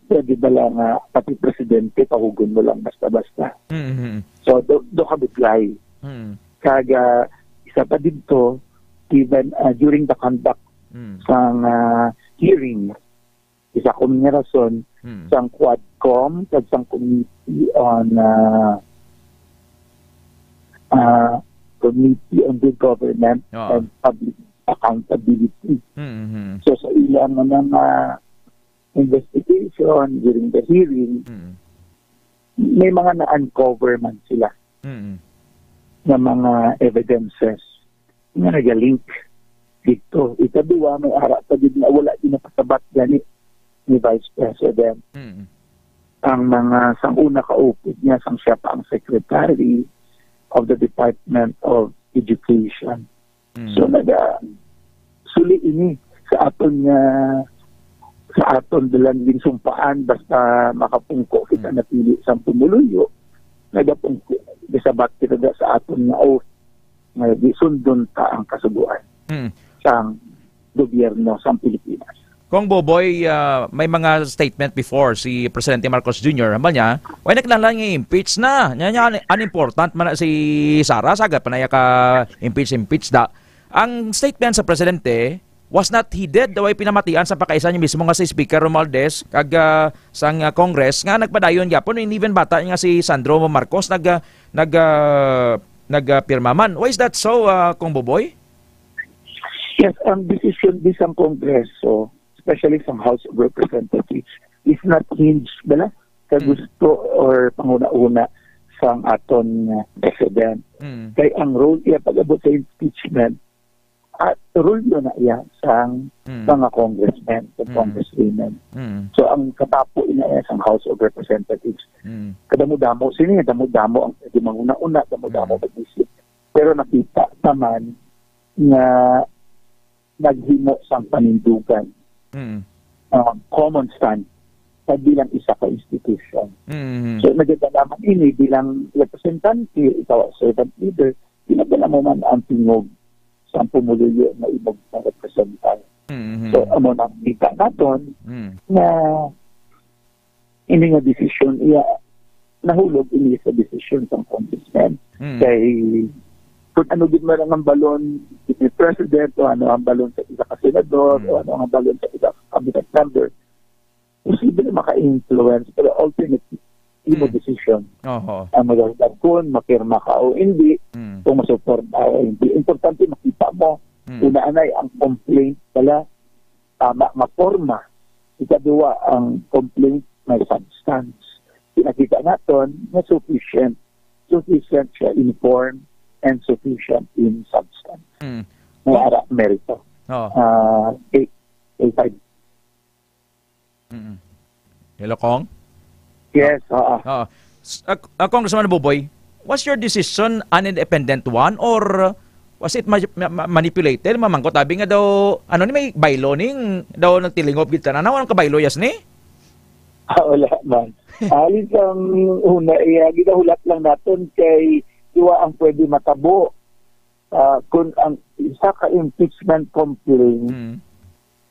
pwede ba lang nga pati presidente, pahugon mo lang basta-basta? Mm, mm, mm. So, do, do ka budlay. Mm. Kag, ah, isa pa dito, even, ah, during the conduct Mm. sang, ah, hearing, isa ko nga rason Mm. sang Quadcom kag sang Committee on, ah, ah, Committee on Good Government Oo. and Public Accountability. Mm, mm. So, sa ilang mga investigation during the hearing, Mm. may mga na-uncover man sila Mm. nga mga evidences nga nagalink dito. Ikaduha, may ara pa gid nga wala ginapasabat gani ni Vice President Mm. ang mga sang una kaupod niya, sang siya pa ang Secretary of the Department of Education. Mm. So, naga-, suli ini sa aton nga, sa aton dalang ginsumpaan, basta makapungko kita Mm. napili sang pumuluyo, nagapungko, gisabat kita da sa aton nga oath, nga gisundon ta ang kasugoan Mm. sang gobyerno sang Pilipinas. Kong Buboy, ah, may mga statement before si Presidente Marcos Junior, hambal niya, "Way na kinahanglan nga impeach na." Nya, nya, un-, unimportant man na si Sara, sagad pa na iya ka impeach, impeach da. Ang statement sa presidente was not heeded, daw ay pinamatian sa pakaisa niya mismo nga si Speaker Romualdez kag, ah, sang, ah, Congress nga nagpadayon gyapon, and even bata nga si Sandro Marcos nag, ah, nag, ah, nagpirma man. Why is that so, ah, Kong Buboy? Yes, ang desisyon di sang Kongreso, especially sang House of Representatives, is not hinged bala sa Mm. gusto or panguna-una sang aton nga president. Mm. Kay ang role iya pag-abot sa impeachment, at role yun na iya sang Mm. mga congressmen, sa Mm. congresswomen. Mm. So ang katapo ina iya sang House of Representatives. Mm. Kadamo-damo sini, damo-damo ang pwede manguna-una, damo-damo Mm. mag-isip. Pero nakita naman nga naghimo sang panindugan, Mm. ah, common sense sa bilang isa ka institution. Mm. So, nagdadala man ini bilang representante, ikaw ang servant leader, ginadala mo man ang tingog sa pumuluyo nga imong representante. Mm. So, amo na ang kita naton Mm. nga ini nga desisyon, iya, nahulog ini sa desisyon sang congressman. Mm. Kay, kung ano gid man ang balon ni president o ano ang balon sa isa ka senador Mm. o ano ang balon sa isa ka cabinet member, posible maka-influence, pero ultimately, imo Mm. decision. Oho. Ang magdagdag kung mapirma ka o hindi, Mm. kung masuporta o hindi. Importante, makita mo, Mm. una, anay ang complaint pala, tama nga forma. Ikaduha, ang complaint may substance. Pinakita naton nga sufficient. Sufficient siya in form and sufficient in substance. Mm. May Kung ara merito. Oo. Ah, eight, eight five. Mm. Hello, Kong? Yes, oo. Oo. S-, ah, ah, Congressman Buboy, was your decision an independent one or was it ma-, ma-, ma-, manipulated? Mamangkot abi nga daw, ano ni, may baylo ning daw nagtilingop gid tanan. Ano ang kabaylo, yes ni? Ah, wala man. Alis ang una, iya, ginahulat lang naton kay duwa ang pwede matabo. Ah, kung ang isa ka impeachment complaint, Mm.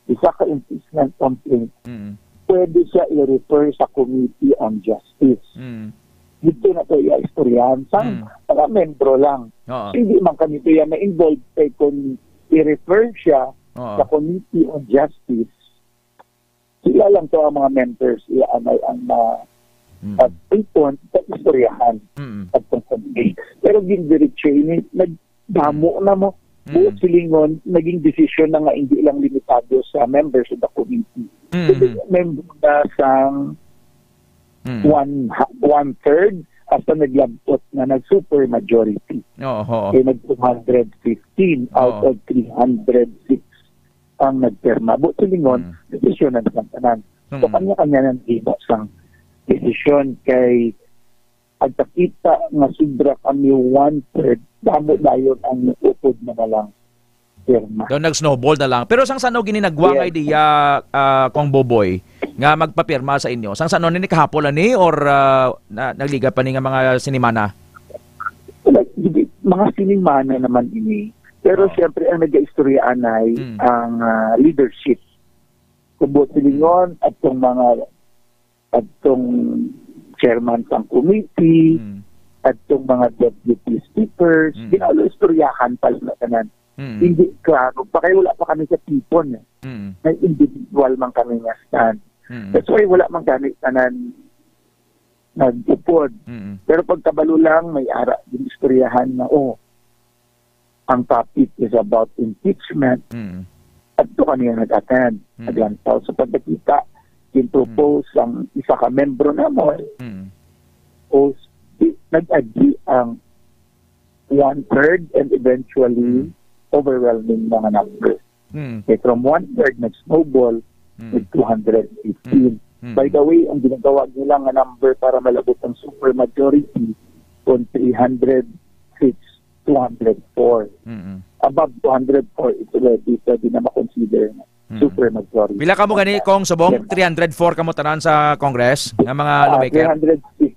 isa ka impeachment complaint, Mm. pwede siya i-refer sa Committee on Justice. Mm. Dito na to iya istoryahan sa Mm. mga membro lang. Oo. Hindi man kami to yan na-involved kay kung i-refer siya Oo. sa Committee on Justice, sila lang to ang mga members, iya anay ang ma-, Mm. at ipon sa istoryahan Mm. at tungkol. Pero gindiretso ini, nagdamo na mo. Mm. Buot silingon, naging desisyon na nga hindi lang limitado sa members of the committee. Mm. Kundi membro na sang Mm. one, one-third, hasta naglabot na nag-super majority. Oo, oo. Kaya nag two hundred fifteen out Oo. of three hundred six ang nagpirma. Buot silingon, Mm. desisyon na nilang tanan. So, Mm. kanya-kanya nang himo sang desisyon kay pagkakita nga sobra kami one-third, damo dayon ang upod na na lang pirma. Daw nag-snowball na lang. Pero sang sano gini nagwa nga Yes. idea, ah, Kong Buboy, nga magpapirma sa inyo? Sang sano ni, kahapon ani or, ah, na, nagliga pa ni nga mga sinimana? Like, hindi, mga sinimana naman ini. Pero Oo. siyempre, ang nag-istorya anay Mm. ang, ah, leadership. Kung buot silingon, Mm. at tong mga, at tong chairman sang committee, Mm. at tong mga deputy speakers, Mm. ginalo istoryahan pa lang na tanan. Mm. Hindi klaro. Pa kay wala pa kami sa tipon eh. Mm. May individual man kami nga stand. Mm. That's why wala man kami tanan nagupod. Mm. Pero pagkabalo lang, may ara din istoryahan na, oh, ang topic is about impeachment. Mm. At to kami nga nag-attend, Mm. naglantaw. Sa pagkakita, ginpropose ang isa ka membro namon, Mm. o di, nag-agree ang one-third and eventually Mm. overwhelming mga number. Mm. Eh, from one-third, nag-snowball Mm. with two hundred fifteen. Mm. Mm. By the way, ang ginagawa nila nga number para malabot ang super majority kung three hundred six, two hundred four. Mm-mm. Above two hundred four, it's already pwede na makonsider na Mm. super majority. Pila kamo gani, Kong, subong? Yes. Three hundred four kamo tanan sa Congress nga mga Ah, lawmaker? Three hundred six.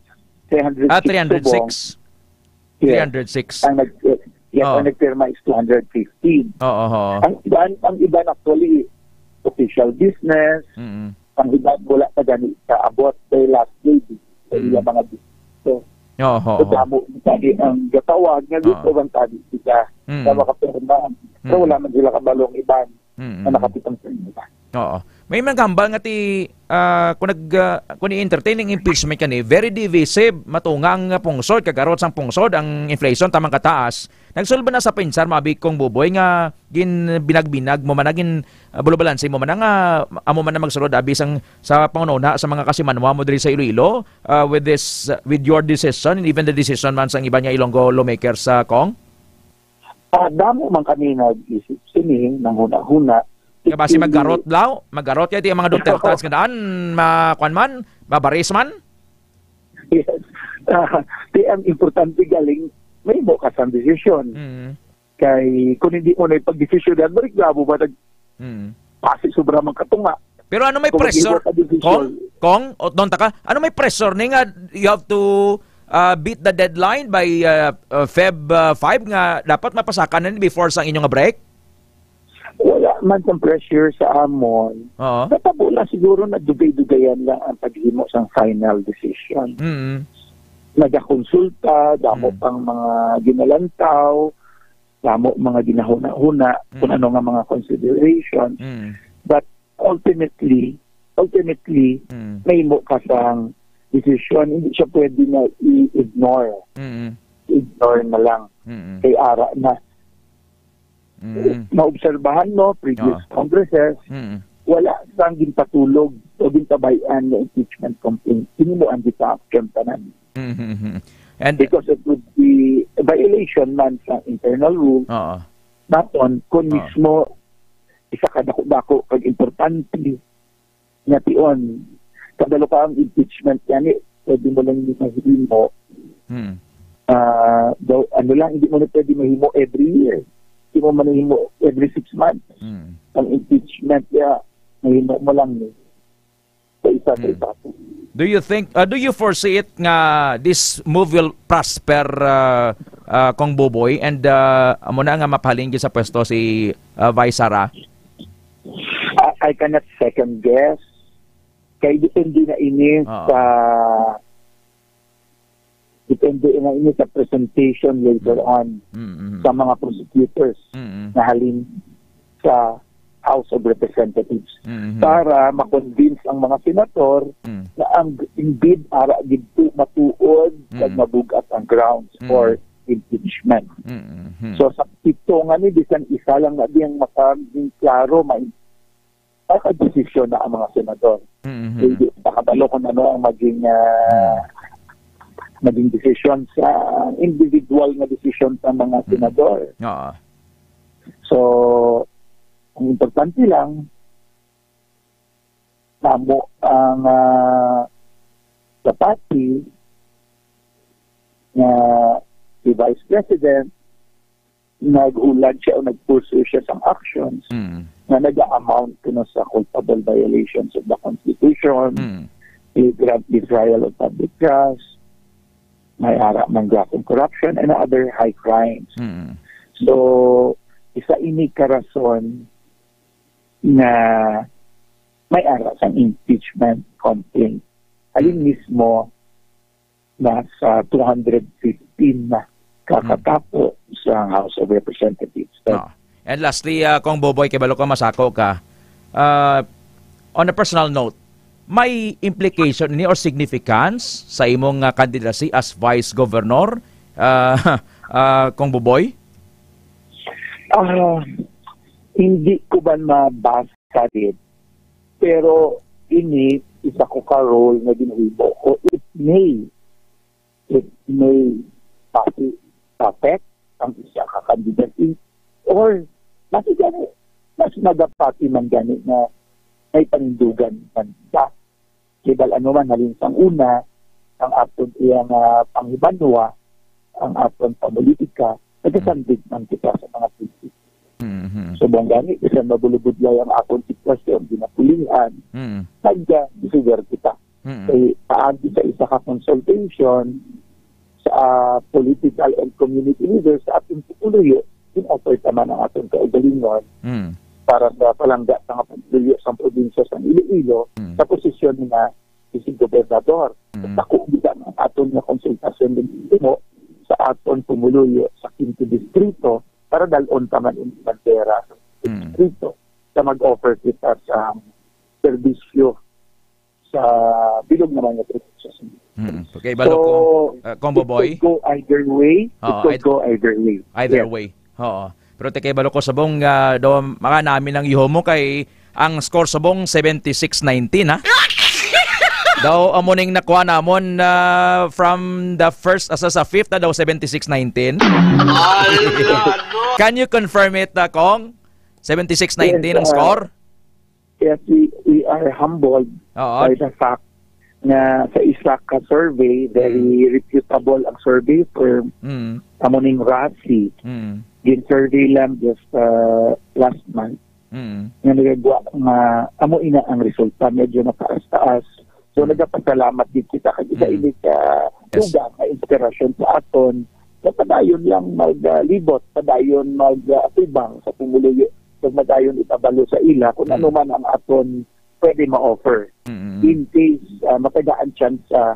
Three hundred six Ah, three hundred six. Subong. Yes. Three hundred six. Ang nag-, yes, Oh. ang nagpirma is two hundred fifteen. Oo, oo. Ang iban, ang iban actually, official business. Mm-mm. Ang iban wala pa gani kaabot kay last day sa Mm. ilang mga business. So, Oo, oo. so, damo tani ang gatawag nga Oo. gusto bang tani sila Mm. na makapirma. Pero Mm. wala man sila kabalo ang iban Mm. na nakapitang sa nila. Oo. May mga hambal nga ti, ah, kung nag, ah, kung i-entertain ang impeachment kani, very divisive, matunga ang pungsod, kagarot sang pungsod, ang inflation tamang kataas. Nagsulod ba na sa pensar, mabi Kong Buboy, nga gin binag-binag mo man na, gin, ah, bulubalansi mo man na nga amo man na magsulod abi sang sa pangununa sa mga kasimanwa mo diri sa Iloilo, ah, with this, ah, with your decision and even the decision man sang iban nga Ilonggo lawmakers, ah, Kong? Ah, damo man kami nag-isip sini, nanghuna-huna. Nga basi It will maggarot be law? Maggarot kay ti ang mga Dutertas nga daan, ma-, kwan man, mabaris man? Yes. Ah, ti ang importante galing, may mo ka sang desisyon. Mm. Kay kung hindi mo na ipagdesisyonan, mareklamo ba nag-, Mm. basi sobra man katunga. Pero ano may Kung pressure, mag-iwa ka desisyon. Kong? Kong, o, doon ta ka, ano may pressure ni nga you have to, ah, beat the deadline by, ah, ah, Feb, ah, five nga dapat mapasakan na ni before sa inyo nga break? Wala man sang pressure sa amon. Oo. Natabo lang siguro na dugay-dugayan lang ang paghimo sang final decision. Mm. Nagakonsulta, damo Mm. pang mga ginalantaw, damo mga ginahuna-huna, kung Mm. ano nga mga consideration. Mm. But ultimately, ultimately, Mm. mahimo ka sang desisyon. Hindi siya pwede na i-ignore. Mm. Ignore na lang. Mm. Kay ara na. Mm. Maobserbahan mo, previous Oo. Congresses, Mm. wala sang ginpatulog o ginpabay-an nga impeachment complaint. Hinumoan gid sa action tanan. Mm-hmm. And Because it would be a violation man sa internal rule Oo. naton kung Oo. mismo isa ka dako-dako kag importante nga tion. Kabalo ka ang impeachment gani, pwede mo lang ni mahimo. Hmm. Ah, daw, ano lang, hindi mo na pwede mahimo every year. Hindi mo man mahimo every six months. Hmm. Ang impeachment, ya, mahimo mo lang ni sa isa sa Hmm. isa. Do you think, uh, do you foresee it nga this move will prosper, uh, uh, Cong Boboy, and, uh, amo na nga mapahalin gyud sa pwesto si, uh, Vice Sara? I, I cannot second guess. Kay depende na ini Oo. sa, depende na ini sa presentation later Mm. on Mm, mm. sa mga prosecutors Mm, mm. na halin sa House of Representatives Mm, mm. para ma-convince ang mga senator Mm. na ang indeed ara gid to matuod kag Mm. mabug-at ang grounds Mm. for impeachment. Mm, mm. So sa pito nga ni, bisan isa lang na diyang makaging klaro, may, makadesisyon na ang mga senador. Mm, mm. Hindi pa kabalo kung ano ang maging, ah, Mm. maging desisyon sa individual nga desisyon sa mga Mm. senador. Oo. So, ang importante lang, namo ang, ah, kapati nga si Vice President, nag-ulag siya o nag-pursue siya sang actions Mm. nga naga-amount kuno sa culpable violations of the Constitution, Mm. flagrant disregard of public trust, may ara man graft and corruption, and other high crimes. Mm. So, isa ini ka rason nga may ara sang impeachment complaint. Halin Mm. mismo na sa two hundred fifteen na ka Mm. katapo sa House of Representatives. But Oh. And lastly, ah, Cong Boboy, kay balo ko masako ka, ah, on a personal note, may implication ni or significance sa imong, ah, candidacy as vice governor, ah, ah, Cong Boboy? Ah, hindi ko man mabasa gid. Pero ini, isa ko ka role nga ginahimo ko. It may, it may pati affect ang isa ka candidacy. Or, mas gani, mas magapati man gani nga may panindugan man ba. Kay bal-an man, halin sang una, ang aton iya nga panghibanwa, ang aton pamulitika, nagasandig man kita sa mga krisis. Mhm. So, bang gani, bisan mabulubudlay ang aton sitwasyon, ginapulihan, Mm. nagdesider kita. Mm. Kay paagi sa isa ka consultation sa, ah, political and community leaders sa aton pumuluyo, in-offer ta man ang aton kaugalingon Mm. para sa palangga sa nga pumuluyo sa probinsya sa Iloilo Mm. sa posisyon ni nga vice gobernador. Mm. Dako gid ang aton nga konsultasyon din mo sa aton pumuluyo sa Quinto Distrito para dal-on pa man ang bandera sa Mm. distrito sa mag-offer kita sa serbisyo sa bilog naman nga probinsya. Mm. Okay, balo So, ko, uh, Combo it Boy. could go either way. It Oo, could eit-, go either way. Either Yes. way. Oo. Pero te, kay balo ko subong, ah, daw mga namin ang iho mo kay ang score subong seventy-six nineteen, ha? Daw amo ning nakuha namon, ah, from the first, asa sa fifth na daw seventy-six nineteen. Ala, no? Can you confirm it, ah, Cong? Seventy-six nineteen Yes, ang ah, score? Yes, we, we are humbled Oo. by the fact nga sa isa ka survey, very Mm. reputable ang survey firm, Mm. amo ning RASI. Mm. Gin-survey lang just, uh, last month. Mm. Nga nagagwa nga amo ina ang resulta, medyo mataas-taas. So, Mm. nagapasalamat din kita kag isa Mm. ini ka Yes. dugang nga inspirasyon sa aton na padayon lang mag, ah, libot, padayon mag, ah, atubang sa pumuluyo, pag madayon ipabalo sa ila kung Mm. ano man ang aton pwede ma-offer. Mm, mm, mm. In case, ah, matagaan chance sa,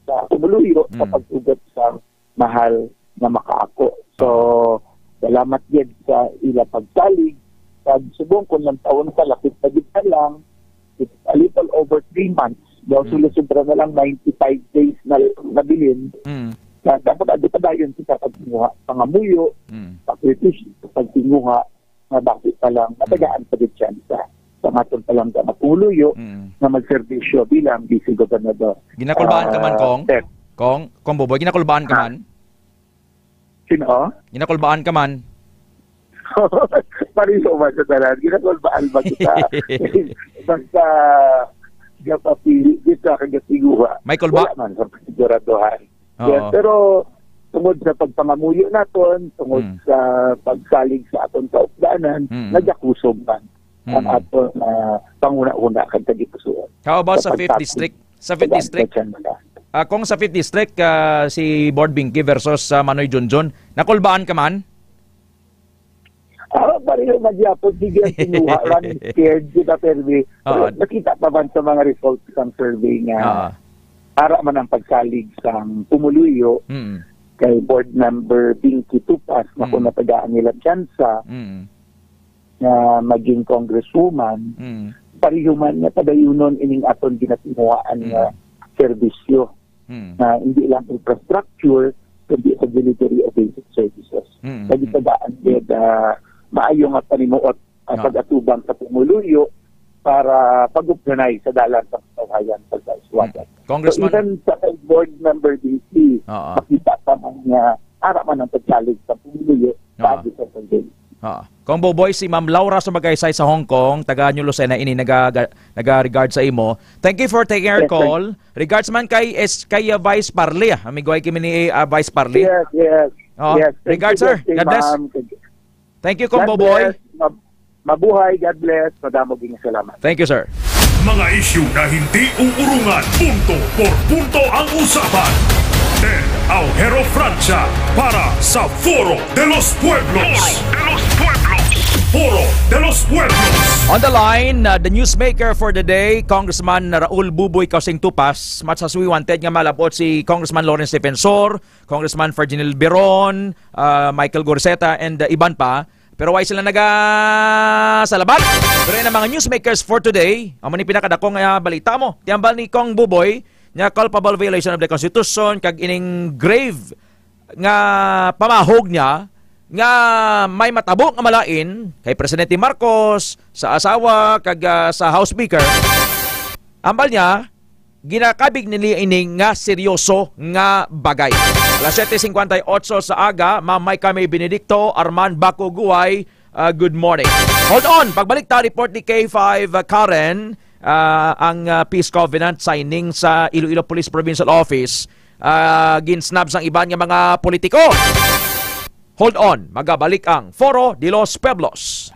sa pumuluyo sa Mm. pagtugot sa mahal nga makaako. So, salamat gid sa ila pagsalig. Pag subong kung lang taon ka, lapit na gid ka lang, It's a little over three months. Daw Mm. sila sobra na lang ninety-five days na nabilin. Mm. Na dapat adi pa dayon kita pagkuha, pangamuyo, Mm. sakripisyo, pagtinguha, nga basi pa lang, matagaan pa gid siya sa, sa aton pa lang nga pumuluyo Mm. nga magserbisyo bilang vice gobernador. Ginakulbaan ka man, Ah, Kong? Sir. Kong, Kong Buboy, ginakulbaan ka Ha? man? Sino? Ginakulbaan ka man? Pareho man sa tanan. Ginakulbaan ba kita? Basta, gapapili kita kag gatinguha. May kulba? Wala man sa siguraduhan. Oo. Yes, pero tungod sa pagpangamuyo naton, tungod Mm. sa pagsalig sa aton kaupdanan, Mm. nagakusog man ang Mm. aton, ah, panghunahuna kag tagipusoon. How about Sa sa fifth pagtapos district? Sa fifth sa district? Sa Chandra. Ah, kung sa fifth district, ah, si Board Binky versus, ah, Manoy Junjun, nakulbaan ka man? Ah, pareho na gyapon, sige, ang kinuha, running scared kita, pero, Oo. pero nakita pa man sa mga results sang survey nga Oo. ara man ang pagsalig sang pumuluyo Mm. kay Board Member Binky Tupas, nga kung Mm. natagaan nila tsansa Mm. nga maging congresswoman, Mm. pareho man nga padayunon ining aton ginatinguhaan nga Mm. serbisyo. Hmm. Na hindi lang infrastructure, kundi sa delivery of basic services. Hmm, hmm, Nagitagaan gid, ah, maayo nga panimuot ang Ah. pag-atubang sa pumuluyo para pag-upganay sa dalan sa kasaysayan sa Iswagan. Hmm. Congressman So, even sa kay board member D C, Oo. makita pa man nga ara man ang pagsalig sa pumuluyo Oo. sa ating president. Ah. Kong Buboy, si Ma'am Laura sa Magaysay sa Hong Kong, taga New Lucena, ini naga-, naga-regard sa imo. Thank you for taking our Yes, sir. call. Regards man kay S-, kay, uh, Vice Parley, ah. Amigo ay kimi ni, uh, Vice Parley. Yes, yes. Oh, Yes, thank regards, you, sir. thank you, God bless. ma'am. Thank you, Kong God Buboy. bless. Mab-, mabuhay, God bless. Madamo ging salamat. Thank you, sir. Mga isyu na hindi uurungan, punto por punto ang usapan. Ted Aujero Francia para sa Foro de los Pueblos. Foro de los Pueblos. Foro de los Pueblos. On the line, uh, the newsmaker for the day, Congressman Raul Buboy Causing Tupas. Much as we wanted nga malabot si Congressman Lawrence Defensor, Congressman Ferdinand Biron, uh, Michael Gorseta, and, uh, iban pa. Pero why sila naga sa labat? Pero yun ang mga newsmakers for today. Amo ni pinakadako nga balita mo. Tiyambal ni Kong Buboy nga culpable violation of the Constitution kag ining grave nga pamahog niya nga may matabo nga malain kay Presidente Marcos, sa asawa, kag, ah, sa House Speaker. Ambal niya, ginakabig nila ini nga seryoso nga bagay. Alas siyete cincuenta y ocho sa aga, Ma'am May Kami Benedicto, Arman Baco Guay, ah, good morning. Hold on, pagbalik ta, report ni K five, ah, Karen, ah, ang, ah, peace covenant signing sa Iloilo Police Provincial Office, ah, ginsnab sang iban nga mga politiko. Hold on, magabalik ang Foro de los Pueblos.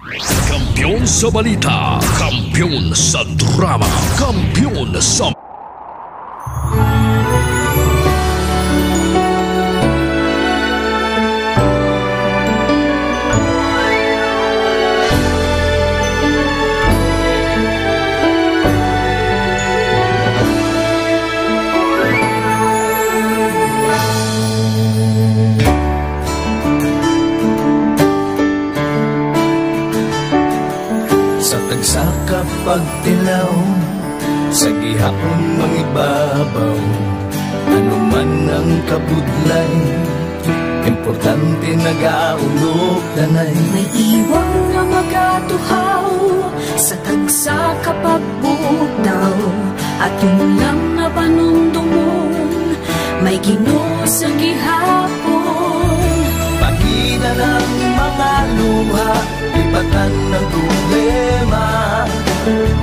Kampiyon sa balita, kampiyon sa drama, kampiyon sa Sa tagsa ka pagtilaw, sa gihapon mangibabaw, ano man ang kabudlay, importante nagaulog danay. May iwang nga magatuhaw sa tagsa ka pagbugtaw, aton lang nga panumdomon, may Ginoo sa gihapon. Pagida ng mga luha, lipatan ng problema,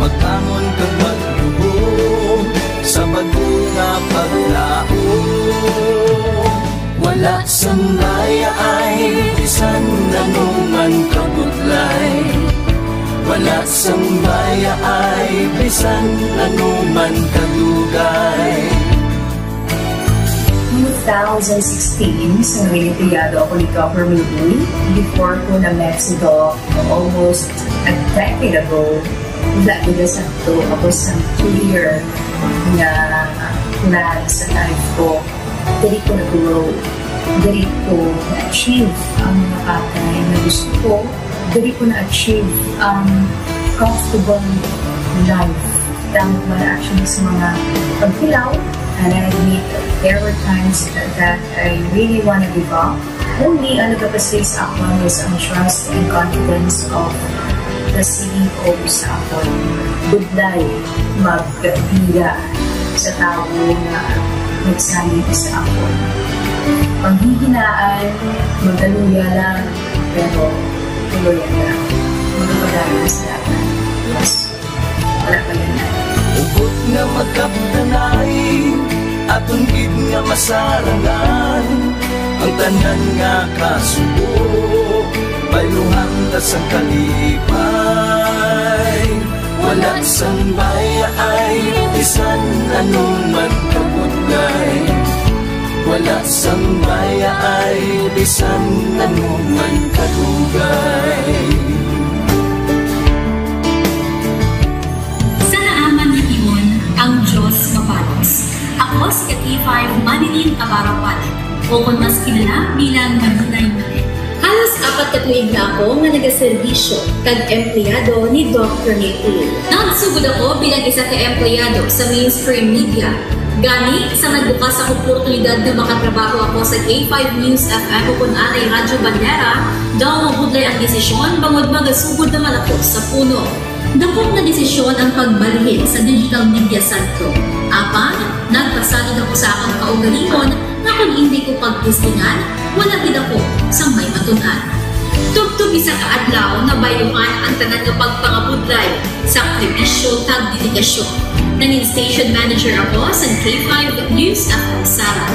magbangon kag magluhod sa bag-o nga paglaom. Wala sang mayaay bisan ano man kabudlay. Wala sang mayaay bisan ano man kadugay. Two thousand sixteen, sa retiyado ako ni Governor Lee, before ko na Mexico, almost a decade ago, wala ko na sakto. Ako sa clear nga plan sa life ko. Diri ko na-grow. Diri ko na-achieve ang mga bagay na gusto ko. Diri ko na-achieve ang comfortable life. Damo man actually sa mga paghilaw, and I admit there were times that I really wanna give up. Only ang nagapasig sa akon was ang trust and confidence of the C E O sa akon. Budlay, magbiya sa tawo nga nagsalig sa akon. Panghihinaan, magaluya lang, pero tuloy lang. Magpadayon sa lahat. Yes. Wala pa yun. Hugot nga magkapdanay, aton gid nga masarangan ang tanan nga kasubo. Bayluhan ta sang kalipay, wala sang bayaay, bisan ano man kabudlay. Wala sang bayaay, bisan ano man kadugay. Sa naaman nga tion, ang Diyos mabalos. Ako si K five Marilyn Abarapan, o kon mas kilala bilang Marilay Manet. Halos apat ka tuig na ako nga nagaserbisyo kag empleyado ni Doc Ramil Uy. Nagsugod ako bilang isa ka empleyado sa mainstream media. Gani, sa nagbukas ang oportunidad nga makatrabaho ako sa K five News F M o kon anay Radyo Bandera, daw mabudlay ang desisyon bangod magasugod naman ako sa puno. Dako nga desisyon ang pagbalhin sa digital media sentro. Apan, nagpasalig ako sa akong kaugalingon nga kon indi ko pagtistingan, wala gid ako sang may matun-an. Tubtob isa ka adlaw, nabayluhan ang tanan nga pagpangabudlay, sakripisyo, kag dedikasyon. Nangin station manager ako sa K five News F M Sara.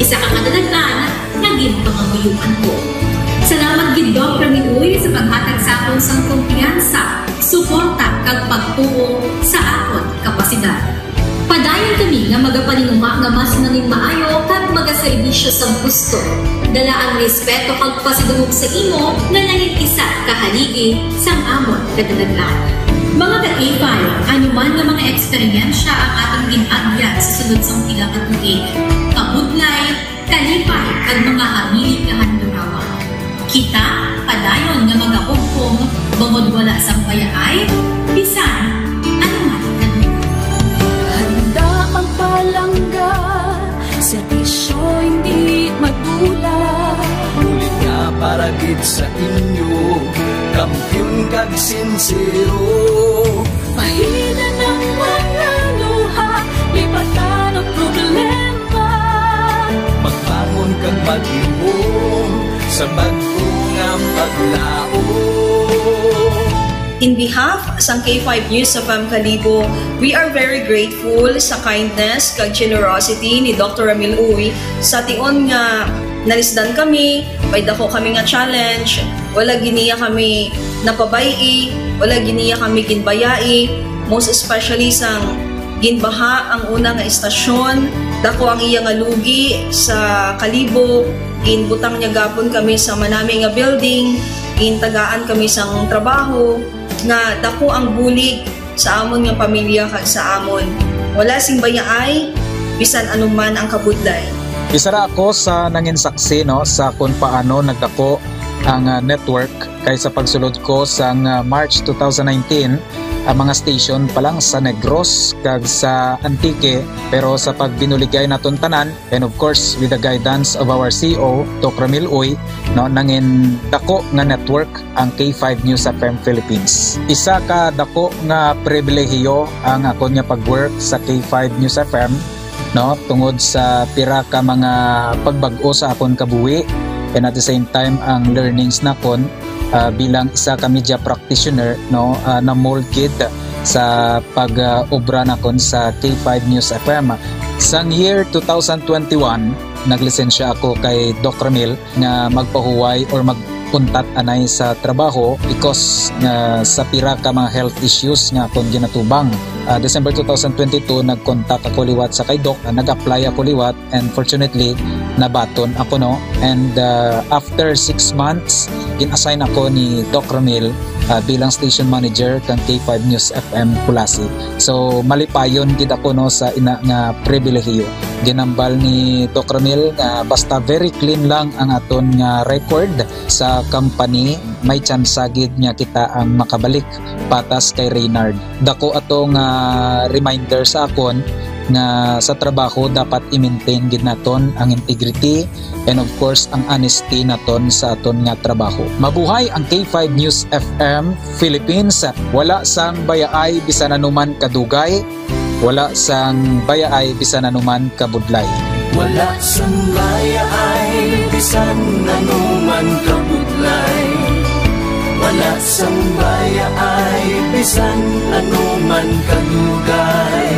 Isa ka kadalagan nga ginpangamuyoan ko. Salamat gid, Doc Ramil Uy, sa paghatag sa akon sang kumpiyansa, suporta, kag pagtuo sa akon kapasidad. Padayon kami nga magapaninguha nga mas nangin maayo kag magaserbisyo sa gusto. Dala ang respeto kag pasidungog sa imo nga nangin isa ka haligi sang amon kadalagan. Mga ka-K five, ano man nga mga eksperyensya ang atong gin-agyan sa sulod sang pila ka tuig, kabudlay, kalipay, kag mga hamili kahandurawa. Kita padayon nga magahugpong bangod wala sang bayaay, bisan ano man kadugay. Handa magpalangga, serbisyo hindi madula. Bulig nga para gid sa inyo, kampiyon kag sinsero. Pahina ng mga luha, lipatan ang problema. Magbangon kag maghimom sa bag-o nga paglaom. In behalf sang K five News F M Kalibo, we are very grateful sa kindness kag generosity ni Doctor Ramil Uy. Sa tion nga nalisdan kami, may dako kami nga challenge, wala gid niya kami napabay-i, wala gid niya kami ginbayai, most especially sang ginbaha ang una nga istasyon. Dako ang iya nga lugi sa Kalibo. Ginbutang niya gapon kami sa manami nga building, gintagaan kami sang trabaho, nga dako ang bulig sa amon nga pamilya kag sa amon. Wala sing bayaay, bisan anuman ang kabudlay. Isa ra ako sa nangin saksi, no, sa kung paano nagdako ang, ah, network, kay sa pagsulod ko sang, ah, March two thousand nineteen, ang mga station pa lang sa Negros kag sa Antique, pero sa pagbinuligay naton tanan, and of course, with the guidance of our C E O, Doc Ramil Uy, no, nangin dako nga network ang K five News F M Philippines. Isa ka dako nga pribilehiyo ang akon nga pag-work sa K five News F M, no, tungod sa pira ka mga pagbag-o sa akon kabuhi, and at the same time, ang learnings nakon, ah, bilang isa ka media practitioner, no, ah, na-mold gid sa pag, ah, obra nakon sa K five News F M. Sang year two thousand twenty-one, naglisensya ako kay Doc Ramil nga magpahuway or mag-untat anay sa trabaho because nga sa pira ka mga health issues nga akon ginatubang. Ah, December two thousand twenty-two, nag-contact ako liwat sa kay Doc, ah, nag-apply ako liwat, and fortunately, nabaton ako, no? And, ah, after six months, gin-assign ako ni Doc Ramil, ah, bilang station manager kang K five News F M Culasi. So, malipayon gid ako, no, sa ina nga pribilehiyo. Ginambal ni Doc Ramil nga basta very clean lang ang aton nga record sa company, may tsansa gid nga kita ang makabalik patas kay Reynard. Dako ato nga reminder sa akon nga sa trabaho dapat i-maintain gid naton ang integrity and of course ang honesty naton sa aton nga trabaho. Mabuhay ang K five News F M Philippines. Wala sang bayaay bisan anuman kadugay, wala sang bayaay bisan anuman kabudlay. Wala sang bayaay bisan anuman kabudlay. Wala sang bayaay bisan anuman kadugay.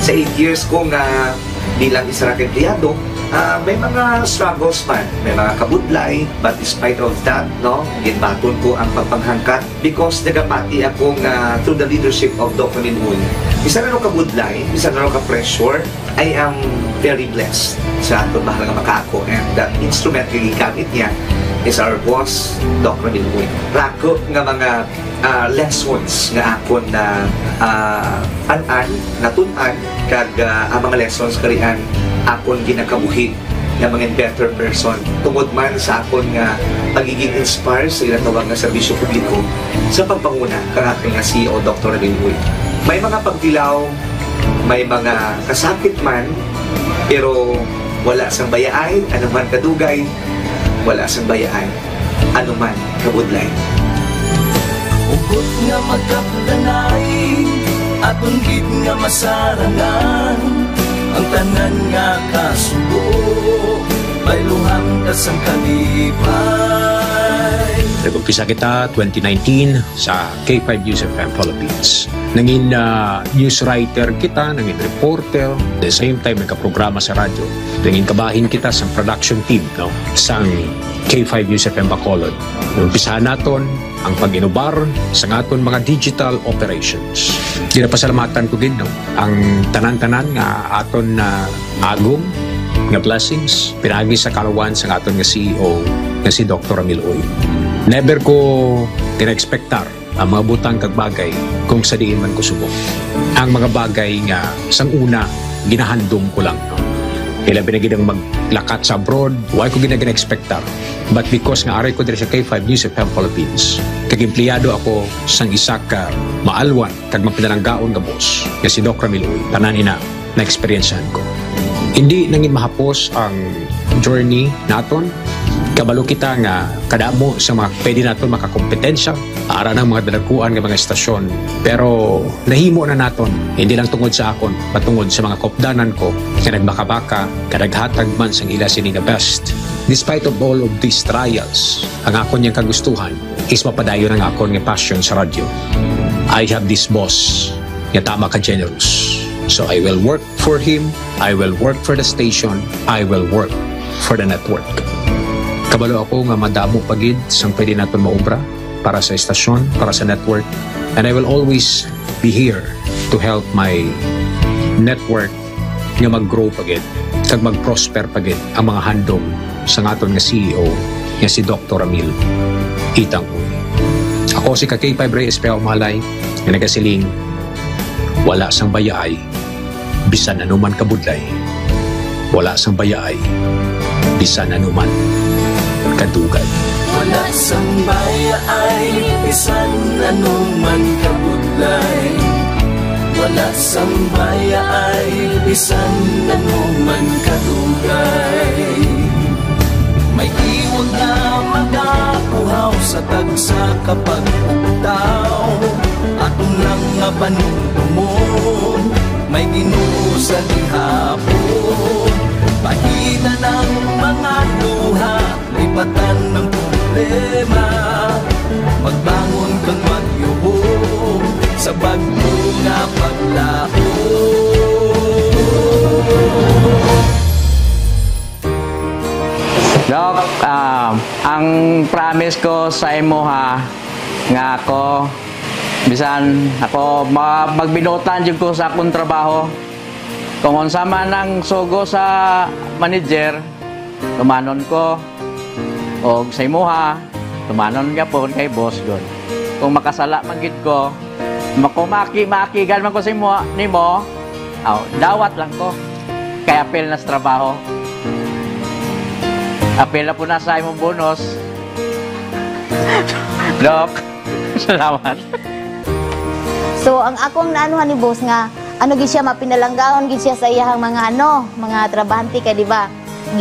Sa eight years ko nga bilang isa ka empleyado, ah, may mga struggles man, may mga kabudlay, but despite of that, no, ginbaton ko ang pagpanghangkat because nagapati ako nga through the leadership of Doc Ramil Uy, bisan ano kabudlay, bisan ano ka-pressure, I am very blessed sa aton mahal nga makaako, and the instrument nga gigamit niya is our boss, Doc Ramil Uy. Rako nga mga, ah, lessons nga akon na, ah, an-an, natun-an, kag, ah, ang mga lessons kari ang akon ginakabuhi nga mga better person tungod man sa akon nga pagiging inspire sa ginatawag nga serbisyo publiko sa pagpanguna kang aton nga C E O, Doktor Ramil Uy. May mga pagtilaw, may mga kasakit man, pero wala sang bayaay, anuman kadugay, wala sang bayaay, anuman kabudlay. Hugot nga magkapdanay, aton gid nga masarangan, ang tanan nga kasubo, bayluhan ta sang kalipay. Nag-umpisa kita twenty nineteen sa K five News F M Philippines. Nangin, ah, news writer kita, nangin reporter, the same time nagkaprograma sa radyo. Nangin kabahin kita sa production team, no, sang K five News F M Bacolod. Umpisahan naton ang pag-inubar sa aton mga digital operations. Ginapasalamatan ko gid, no, ang tanan-tanan nga aton na agom nga blessings pinaagi sa kaluwasan sa aton nga C E O nga si Doktor Ramil Uy. Never ko gina-expectar ang mga butang kag bagay kung sa diin man ko subong. Ang mga bagay nga sang una ginahandom ko lang, no? Ilabi na gid ang maglakat sa abroad, wala ko gid na gina-expectar. But because nga ari ko diri sa K five News F M Philippines, kag empleyado ako sang isa ka maalwan kag mapinalanggaon nga boss nga si Doc Ramil Uy, tanan ina na-eksperyensyahan ko. Hindi nangin mahapos ang journey naton. Kabalo kita nga kadamo sa mga pwede naton makakompetensya aran ang mga dalaguan nga mga estasyon. Pero nahimo na naton, hindi lang tungod sa akon, patungod sa mga kopdanan ko nga nagbakabaka, nga naghatag man sang ila sini nga best. Despite of all of these trials, ang akon yang kagustuhan is mapadayon ang akon nga passion sa radyo. I have this boss nga tama ka generous. So I will work for him, I will work for the station, I will work for the network. Kabalo ako nga madamo pa gid sang pwede naton maobra para sa estasyon, para sa network, and I will always be here to help my network nga mag-grow pa gid kag mag-prosper pa gid ang mga handom sang aton nga C E O nga si Doktor Ramil Itang Uy. Ako si ka K five Reyes Pea Umalay nga nagasiling, wala sang bayaay bisan anuman kabudlay, wala sang bayaay bisan anuman kadugay. Wala sang bayaay bisan anuman kabudlay. Wala sang bayaay bisan anuman kadugay. May iwag nga magakuhaw sa tagsa ka pagpugtaw. Aton lang nga panumdumon, may Ginoo sa gihapon. Pahinan ang mga luha, lipatan ang problema. Magbangon kag magyubong sa bagyo nga paglaom. Doc, ah, ang promise ko sa imo, ha, nga ako, bisan ako, ma-, magbinuotan jud ko sa akong trabaho. Kung unsa man ang sugo sa manager, tumanon ko. Og sa imuha, tumanon gyapon kay boss gud. Kung makasala man gid ko, makumaki-makigan man ko sa imo, nimo, aw, dawat lang ko. Kay apil na sa trabaho. Apil na po na sa imong bonus. Doc, salamat. So, ang akong naanuhan ni boss nga, ano gid siya, mapinalanggaon gid siya sa iyahang mga, ano, mga trabahante kay, di ba,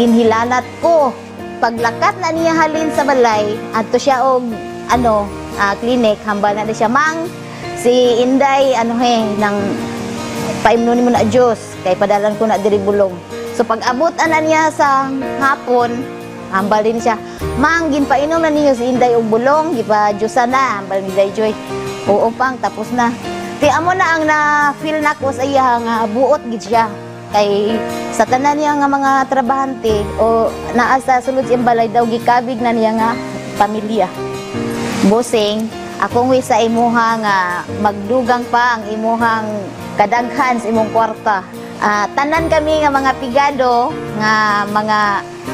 ginhilanat ko. Paglakat na niya halin sa balay, adto siya og, ano, ah, clinic, hambal na siya, "Mang, si Inday, ano, he, nang paimnon nimo na juice, kay padalan ko na diri bulong." So, pag-abot ana niya sa hapon, hambal din siya, "Mang, ginpainom na ninyo si Inday og bulong, gipa-juice na," hambal ni Day Joy. "Oo, Pang, tapos na." Ti amo na ang na-feel nako sa iya nga buot gid siya. Kay sa tanan niya nga mga trabahante o naa sa sulod sa iyang balay daw, gikabig na niya nga pamilya. Bossing, akong wish sa imuha nga magdugang pa ang imuhang kadaghan sa imong kwarta. Ah, tanan kami nga mga pigado, nga mga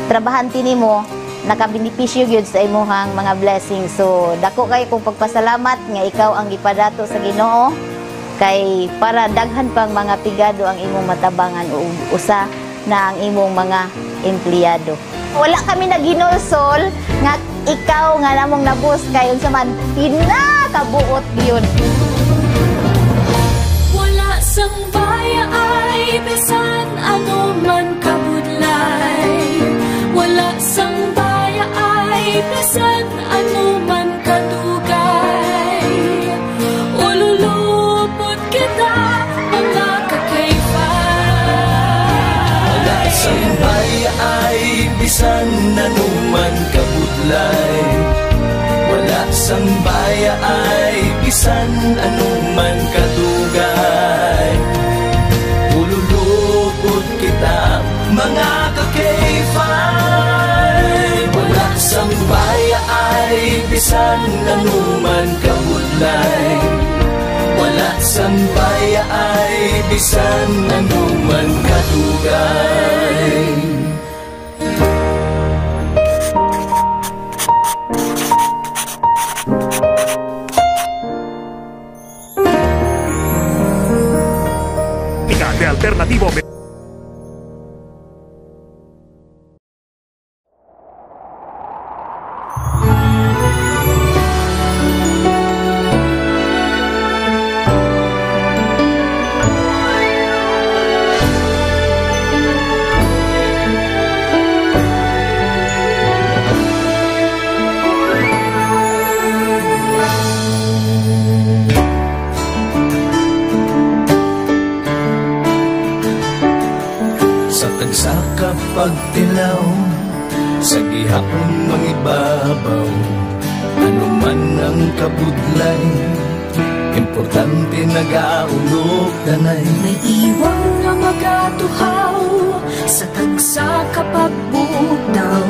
trabahante nimo, nakabenepisyo gyud sa imuhang mga blessings. So, dako kay kong pagpasalamat nga ikaw ang gipadato sa Ginoo, kay para daghan pang mga pigado ang imong matabangan, ug usa na ang imong mga empleyado. Wala kami naghinulsol nga ikaw nga namong nabus kay unsa man, pinakabuot gyud. Wala sang baya ay bisan ano man kabudlay. Wala sang baya ay bisan ano man kadugay. Ululupot kita, mga kakayfa. Wala sang baya ay bisan ano man kabudlay. Wala sang baya ay bisan ano man kadugay. Ululupot kita, mga kakayfa. Wala sang baya ay bisan ano man kabudlay. Wala sang baya ay bisan ano man kadugay. Ika de Alternativo. Sa tagsa ka pagtilaw, sa gihapon mangibabaw, ano man ang kabudlay, importante nagaulog danay. May iwang nga magatuhaw sa tagsa ka pagbutaw,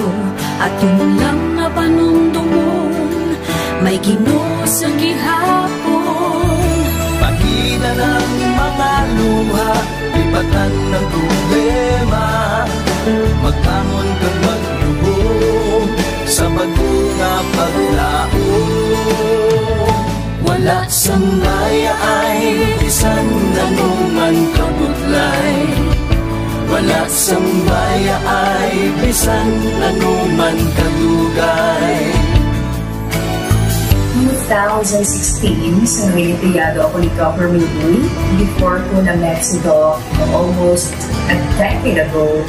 aton lang nga panumdomon, may Ginoo sa gihapon. Pahina ang mga luha, lipatan ang problema, magbangon kag magluhod sa bag-o nga paglaom. Wala sang baya ay bisan ano man kabudlay. Wala sang baya ay bisan ano man kadugay. Two thousand sixteen, sa Noyenteyado ako ni Governor Uy, before ko na-met si Doc almost a decade ago.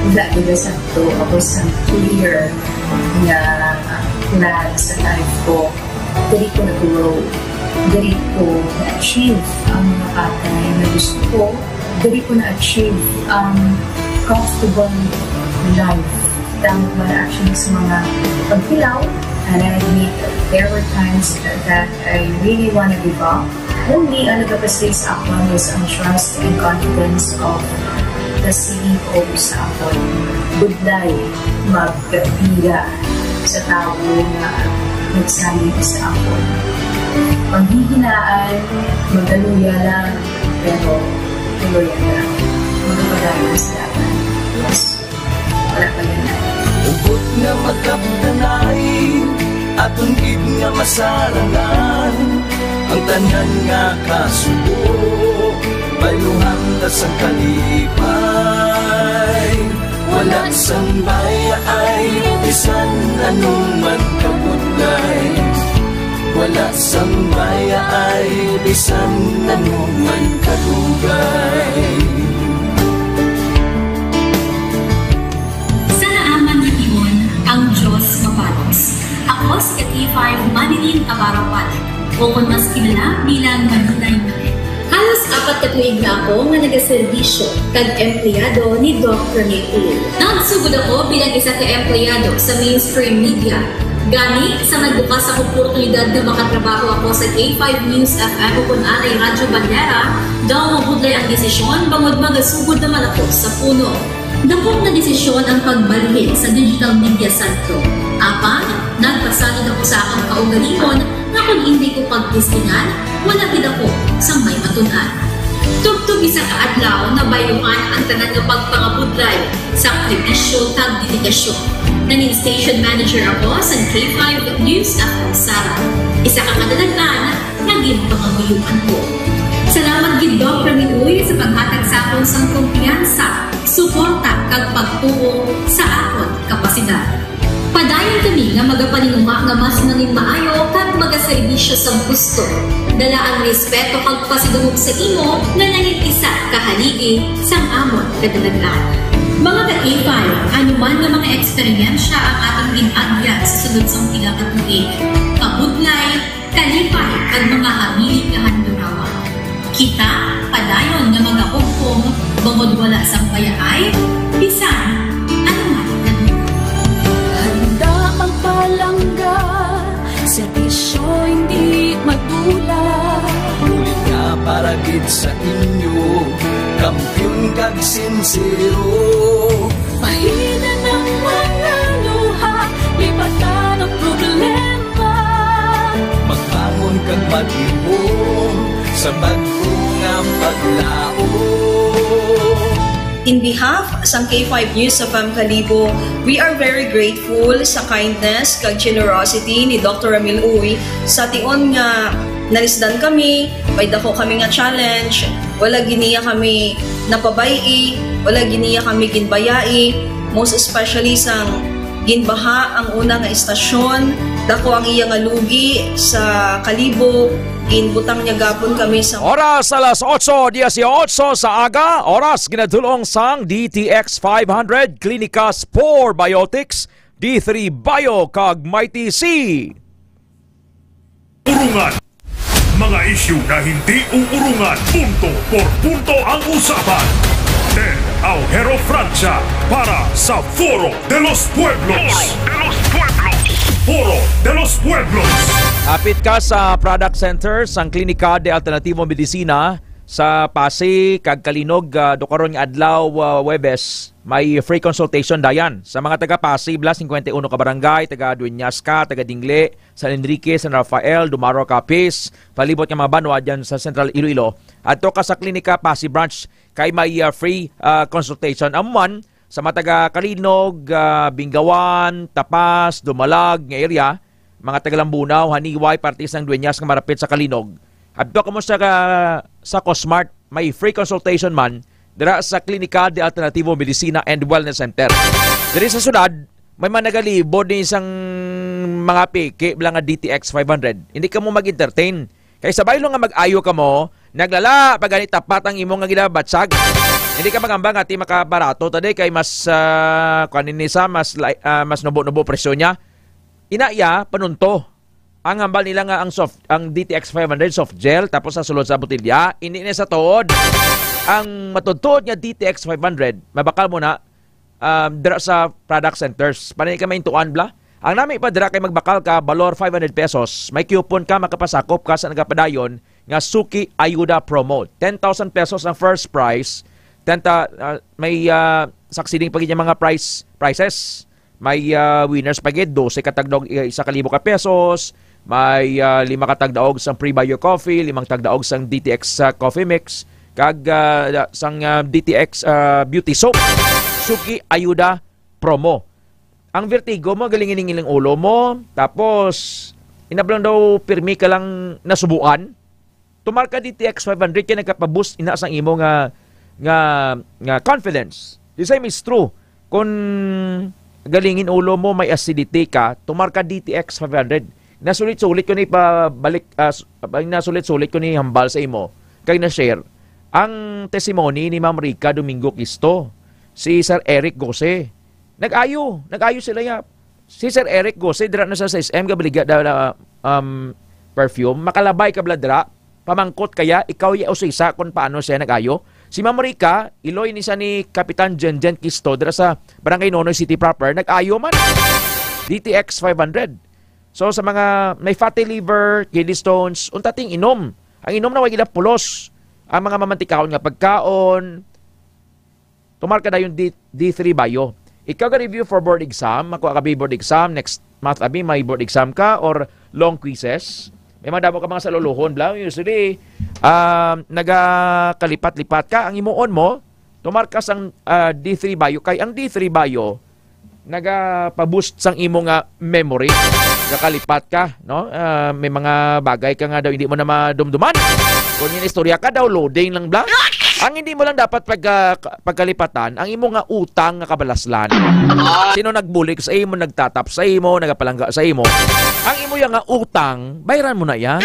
Wala gid sa to, ako sa clear nga plan sa life ko. Diri ko na-grow. Diri ko na-achieve ang mga bagay na gusto ko. Diri ko na-achieve ang comfortable life. Tama ba na actually sa mga pagkilaw? And I admit, there were times that I really wanna give up. Only ang nagapastay sa akon was ang trust and confidence of the C E O sa akon. Budlay magpila sa tawo nga nagsalig sa akon. Panghihinaan, magaluya lang, pero tuloy lang. Magpadayon sa dalan. Yes. Wala pa yan. Hugot nga magkapdanay, aton gid nga masarangan ang tanan nga kasubo. Bayluhan ta sang kalipay, wala sang baya ay bisan ano man kabudlay. Wala sang bayaay bisan ano man kadugay. Sa naaman nga tion, ang Diyos mabalos. Ako si ka K five Manilyn Abarapan, o kon mas kilala bilang Manilay Manilay. Halos apat ka tuig na ako nga nagaserbisyo kag empleyado ni Doc Rene Uy. Nagsugod ako bilang isa ka empleyado sa mainstream media. Gani, sa nagbukas ang oportunidad nga makatrabaho ako sa K five News F M o kon anay Radyo Bandera, daw mabudlay ang desisyon bangod magasugod naman ako sa puno. Dako nga desisyon ang pagbalhin sa digital media sentro. Apan, nagpasalig ako sa akong kaugalingon nga kon indi ko pagtestingan, wala gid ako sang may matun-an. Tubtob isa ka adlaw, nabayluhan ang tanan nga pagpangabudlay, sakripisyo, kag dedikasyon. Nangin station manager ako sa K five News F M Sara. Isa ka kadalagan nga ginpangamuyoan ko. Salamat gid, Doc Rene Uy, sa paghatag sa akon sang kumpiyansa, suporta, kag pagtuo sa akon kapasidad. Padayon kami nga magapaninguha nga mas nangin maayo kag magaserbisyo sa gusto. Dala ang respeto kag pasidungog sa imo nga nangin isa ka haligi sang amon kadalagan. Mga ka-K five, ano man nga mga eksperyensya ang aton gin-agyan sa sulod sang pila ka tuig, kabudlay, kalipay, kag mga habilin nga handurawan. Kita padayon nga magahugpong bangod wala sang bayaay bisan ano man kadugay. Handa magpalangga, serbisyo hindi madula. Bulig nga para gid sa inyo, kampiyon kag sinsero. Pahinan ang mga luha, lipatan ang problema. Magbangon kag maghimom sa bag-o nga paglaom. In behalf sang K five News F M Kalibo, we are very grateful sa kindness kag generosity ni Doctor Ramil Uy. Sa tion nga nalisdan kami, may dako kami nga challenge, wala gid niya kami napabay-i, wala gid niya kami ginbayai, most especially sang ginbaha ang una nga istasyon, dako ang iya nga lugi sa Kalibo, ginbutang niya gapon kami sa Oras alas otso dieciocho sa aga, oras ginadulong sang D T X five hundred, Klinika Spore Biotics, D three Bio, kag Mighty C. Urungan. Mga isyu na hindi uurungan. Punto por punto ang usapan. Ted Aujero Francia para sa Foro de los Pueblos. Foro de los Pueblos. Foro de los Pueblos. Hapit ka sa Product Center sang Klinika de Alternativo Medicina sa Passi kag Calinog, ah, do karon nga adlaw, ah, Huwebes, may free consultation dayan sa mga taga Passi, bla, cincuenta y uno ka barangay, taga Dueñas ka, taga Dingle, San Enrique, San Rafael, Dumaroa, Capiz, palibot nga mga banwa dyan sa Central Iloilo. Adto ka sa Klinika Passi Branch kay may, ah, free, ah, consultation. Amo man, sa mga taga Calinog, ah, Bingawan, Tapas, Dumalag nga area, mga taga Lambunao, Janiuay, parte sang Dueñas nga marapit sa Calinog. Adto kamo sa, sa Cosmart, may free consultation man dira sa Klinika de Alternativo Medicina and Wellness Center. Diri sa syudad, may mga nagalibod ni sang mga peke, bla, nga D T X five hundred. Hindi kamo mag-entertain. Kay sa baylo nga mag-ayo kamo, naglala pa gani tapat ang imo nga ginabatsag. Hindi ka magamba nga ti makabarato ta di kay mas, ah, kuan ni sa mas lai-, ah, mas nubo-nubo presyo niya. Ina iya panunto. Ang hambal nila nga ang soft, ang D T X five hundred soft gel, tapos sa sulod sa botelya, hindi na sa tuod. Ang matuod-tuod nga D T X five hundred, mabakal mo na, um, dira sa product centers. Panay ka maintuan, bla? Ang nami pa dira kay magbakal ka, balor five hundred pesos, may coupon ka, makapasakop ka sa nagapadayon nga Suki Ayuda Promo. Ten thousand pesos ang first prize, ten ta-, ah, may, ah, succeeding pa gid yung mga prize, prizes. May, ah, winners pa gid, dose ka tagdaog, i-, isa ka libo ka pesos, may, ah, lima ka tagdaog sang Pre Bio Coffee, limang tagdaog sang D T X, ah, Coffee Mix, kag, ah, sang, ah, D T X, ah, Beauty Soap. Suki Ayuda Promo. Ang vertigo mo, galing ining ilang ulo mo, tapos, inablang daw, pirmi ka lang nasubuan. Tumar ka D T X five hundred kay nagkapaboost ina sang imo nga, nga, nga confidence. The same is true. Kung galingin ulo mo, may acidity ka, tumar ka D T X five hundred. Nasulit-sulit ko ni pabalik, ah, s-, ah, nasulit-sulit ko ni hambal sa imo kag na-share ang testimony ni Ma'am Rica Domingo Quisto, si Sir Eric Gose. Nag-ayo, nag-ayo sila ya. Si Sir Eric Gose dira na sa S M, gabaligya da, um, perfume. Makalabay ka bala dira. Pamangkot kaya, ikaw ya usisa kung paano siya nag-ayo. Si Ma'am Rica, iloy ni siya ni Kapitan Jenjen Quisto dira sa Barangay Nonoy City proper, nag-ayo man. D T X five hundred. So, sa mga may fatty liver, kidney stones, unta ting inom. Ang inom na way gila pulos. Ang mga mamantikaon nga pagkaon, tumar ka dayon D, D three Bio. Ikaw ga-review for board exam, makuha ka bi board exam, next month abi may board exam ka or long quizzes. May mga damo ka mga saluluhon, bla. Usually, ah, nagakalipat-lipat ka. Ang imuon mo, tumar ka sang, ah, D three Bio. Kay ang D three Bio, nagapaboost sang imo nga memory. Nakalipat ka, no? Ah, may mga bagay ka nga daw hindi mo na madumduman. Kung yung istorya ka daw, loading lang bla. Ang hindi mo lang dapat pagka-, pagkalipatan, ang imo nga utang nga kabalaslan. Sino nagbulig sa imo, nagtatap sa imo, nagapalangga sa imo? Ang imo ya nga utang, bayran mo na ya.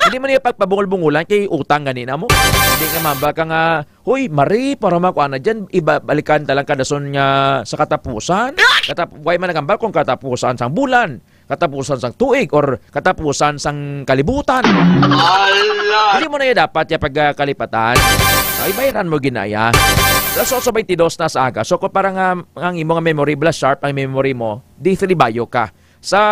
Hindi mo niya pagpabungol-bungulan kay utang gani na mo. Hindi nga mamba ka nga, "Hoy, Mari, para makuha na dyan, iba, balikan ta lang kadason nga sa katapusan." Katap-, way man nagambal kung katapusan sang bulan, katapusan sang tuig, or katapusan sang kalibutan. Ala! Hindi mo na yun dapat ya pagkalipatan. Ay, bayaran mo ginaya. Alas otso bentidós na sa aga. So, kung parang, ah, ang imo nga memory, bala sharp ang memory mo, di three Bio ka. Sa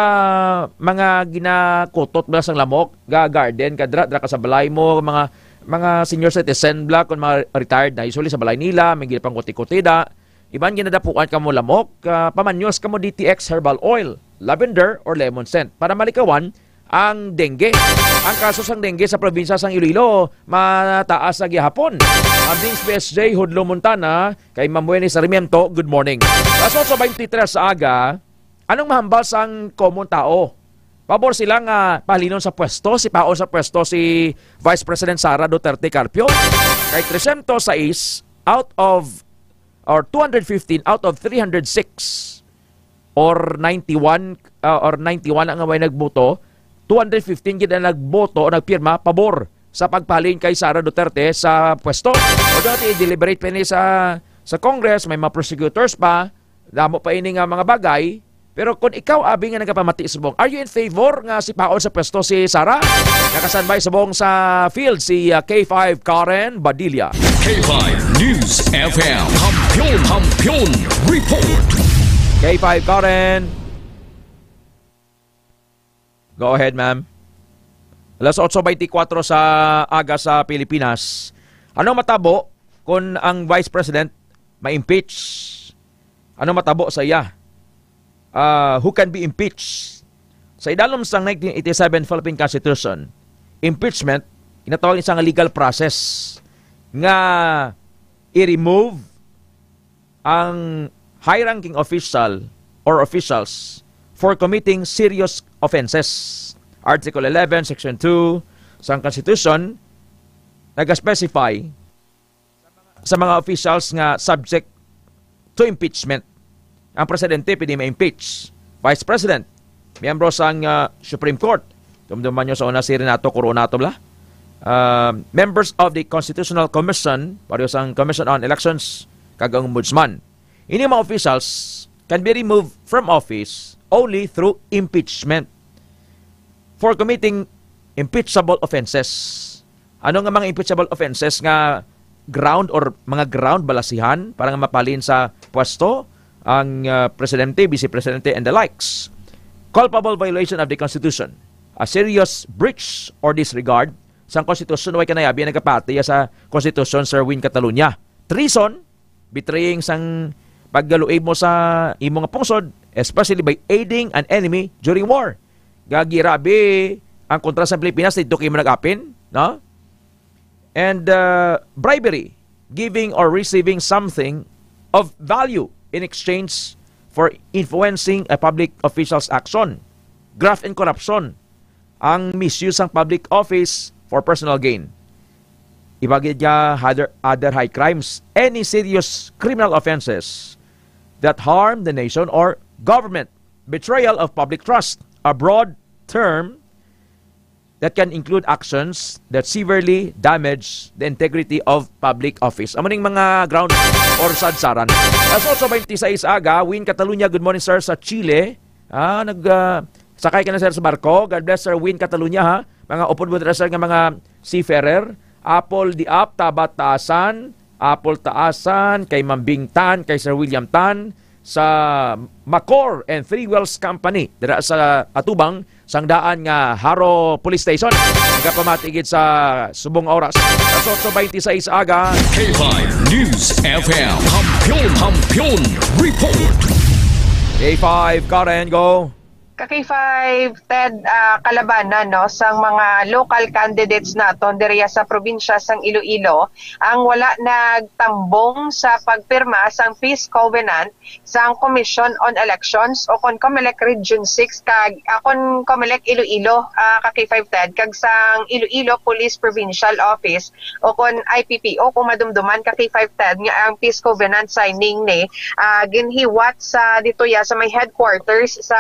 mga ginakutot mo sang lamok, ga garden ka dra, dra ka sa balay mo, mga, mga senior citizen bla, kung mga retired na, usually sa balay nila, may ginapangkuti-kuti da. Iban ginadapuan ka mo lamok, ah, pamanyos ka mo D T X herbal oil, lavender, or lemon scent para malikawan ang dengue. Ang kaso sang dengue sa probinsya sang Iloilo mataas sa gihapon. Ang Bings P S J Hudlo Montana kay Mamuenes Sarmiento, good morning. Alas otso bentidós sa aga, anong mahambal sang common tao? Pabor sila nga pahalinon sa pwesto, sipaon sa pwesto si Vice President Sara Duterte Carpio. Kay tresyentos sais out of, or two hundred fifteen out of three hundred six, or ninety-one, uh, or ninety-one ang may nagboto, two hundred fifteen gid ang nagboto o nagpirma pabor sa pagpahalin kay Sara Duterte sa pwesto. Although i-deliberate pa ni sa, sa Congress, may mga prosecutors pa, damo pa ini nga mga bagay. Pero kung ikaw, abi nga nagapamati subong, are you in favor nga sipaon sa pwesto si Sara? Naka-standby subong sa field si, uh, K five Karen Badilla. K five News F M. Kampiyon, Kampiyon Report. K five Karen. Go ahead, ma'am. Alas otso bentikuwatro sa aga sa Pilipinas. Ano matabo kung ang Vice President ma-impeach? Ano matabo sa iya? Ah, who can be impeached? Sa idalom sang nineteen eighty-seven Philippine Constitution, impeachment, ginatawag isa nga legal process nga i-remove ang high-ranking official or officials for committing serious offenses. Article eleven, Section two sang Constitution nag-specify sa mga officials nga subject to impeachment. Ang presidente pwede ma-impeach. Vice President, miyembro sang, ah, Supreme Court. Dumduman nyo sa una, si Renato Coronato bla. Ah, members of the Constitutional Commission, pareho sang Commission on Elections, kag ang Ombudsman. Ini mga officials can be removed from office only through impeachment for committing impeachable offenses. Ano nga mga impeachable offenses nga ground or mga ground balasihan para nga mapalin sa pwesto ang, ah, presidente, vice presidente, and the likes? Culpable violation of the Constitution, a serious breach or disregard sang Constitution, way ka nayabi nagapati sa Constitution, Sir Win Catalunya. Treason, betraying sang paggaluib mo sa imo nga pungsod, especially by aiding an enemy during war. Gagirabi ang kontra sa Pilipinas, dito kayo mo nag-apin, no? And, uh, bribery, giving or receiving something of value in exchange for influencing a public official's action. Graft and corruption, ang misuse sang public office for personal gain. Iba gid nga other, other high crimes, any serious criminal offenses that harm the nation or government, betrayal of public trust, a broad term that can include actions that severely damage the integrity of public office. Amo ning mga ground or sadsaran. Alas otso bente seis aga, Win Catalunya, good morning, sir, sa Chile. Ah, nag, ah, sakay ka na, sir, sa barko. God bless, Sir Win Catalunya, ha. Mga upod mo dira, sir, nga mga seafarer. Apple di up, Tabat Taasan, Apple Taasan, kay Mambing Tan, kay Sir William Tan, sa Macor and Three Wells Company, dira sa atubang sang daan nga Jaro Police Station. Nagapamati gid sa subong nga oras. Alas otso bente seis aga. K five News F M. Kampiyon, Kampiyon Report. K five, Karen, go. Ka K five, Ted, ah, kalabanan, no, sang mga local candidates naton diriya sa probinsya sang Iloilo ang wala nagtambong sa pagpirma sang peace covenant sang Commission on Elections o kon COMELEC Region six kag, ah, kon COMELEC Iloilo, ah, ka K five, Ted, kag sang Iloilo Police Provincial Office o kon I P P O, kung madumduman, ka K five, Ted, nga ang peace covenant signing ni, ah, ginhiwat sa ditoya sa may headquarters sa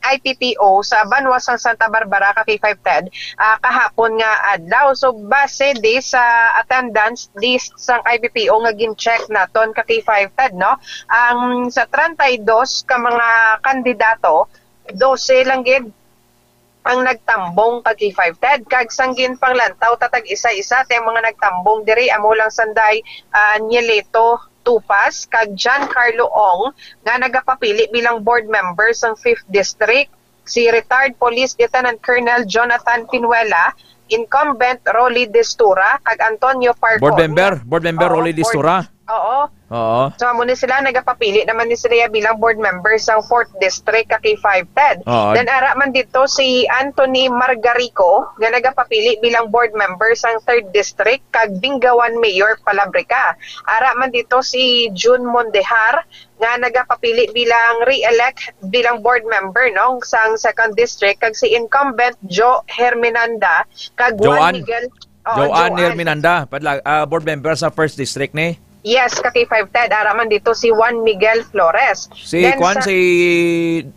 I P P O sa banwa sang Santa Barbara, ka K five, Ted, ah, kahapon nga adlaw. So, base di sa attendance list sang I P P O nga gin-check naton, ka K five, Ted, no, ang sa treinta y dos ka mga kandidato, dose lang gid ang nagtambong, ka K five, Ted. Kag sang ginpanglantaw ta tag isa-isa, ti ang mga nagtambong diri amo lang sanday, ah, Nielito Tupas kag John Carlo Ong nga nagapapili bilang board member sang Fifth District, si retired Police Lieutenant Colonel Jonathan Pinuela, incumbent Rolly Destura, kag Antonio Parcon. Board member, board member Oo, Rolly board Destura. Oo. Oo. So, amo ni sila, nagapapili naman ni sila bilang board member sang fourth District, ka K five, Ted. Oo. Then, ara man dito si Anthony Margarico, nga nagapapili bilang board member sang third District, kag Bingawan Mayor Palabrica. Ara man dito si June Mondehar, nga nagapapili bilang re-elect bilang board member, no, sang second District, kag si incumbent Joe Herminanda, kag Juan Joan. Miguel, oo, Joan Joan. Herminanda, padla-, ah, board member sa first District ni? Yes, ka K five, Ted. Ara man dito si Juan Miguel Flores. Si Then Kwan, sa si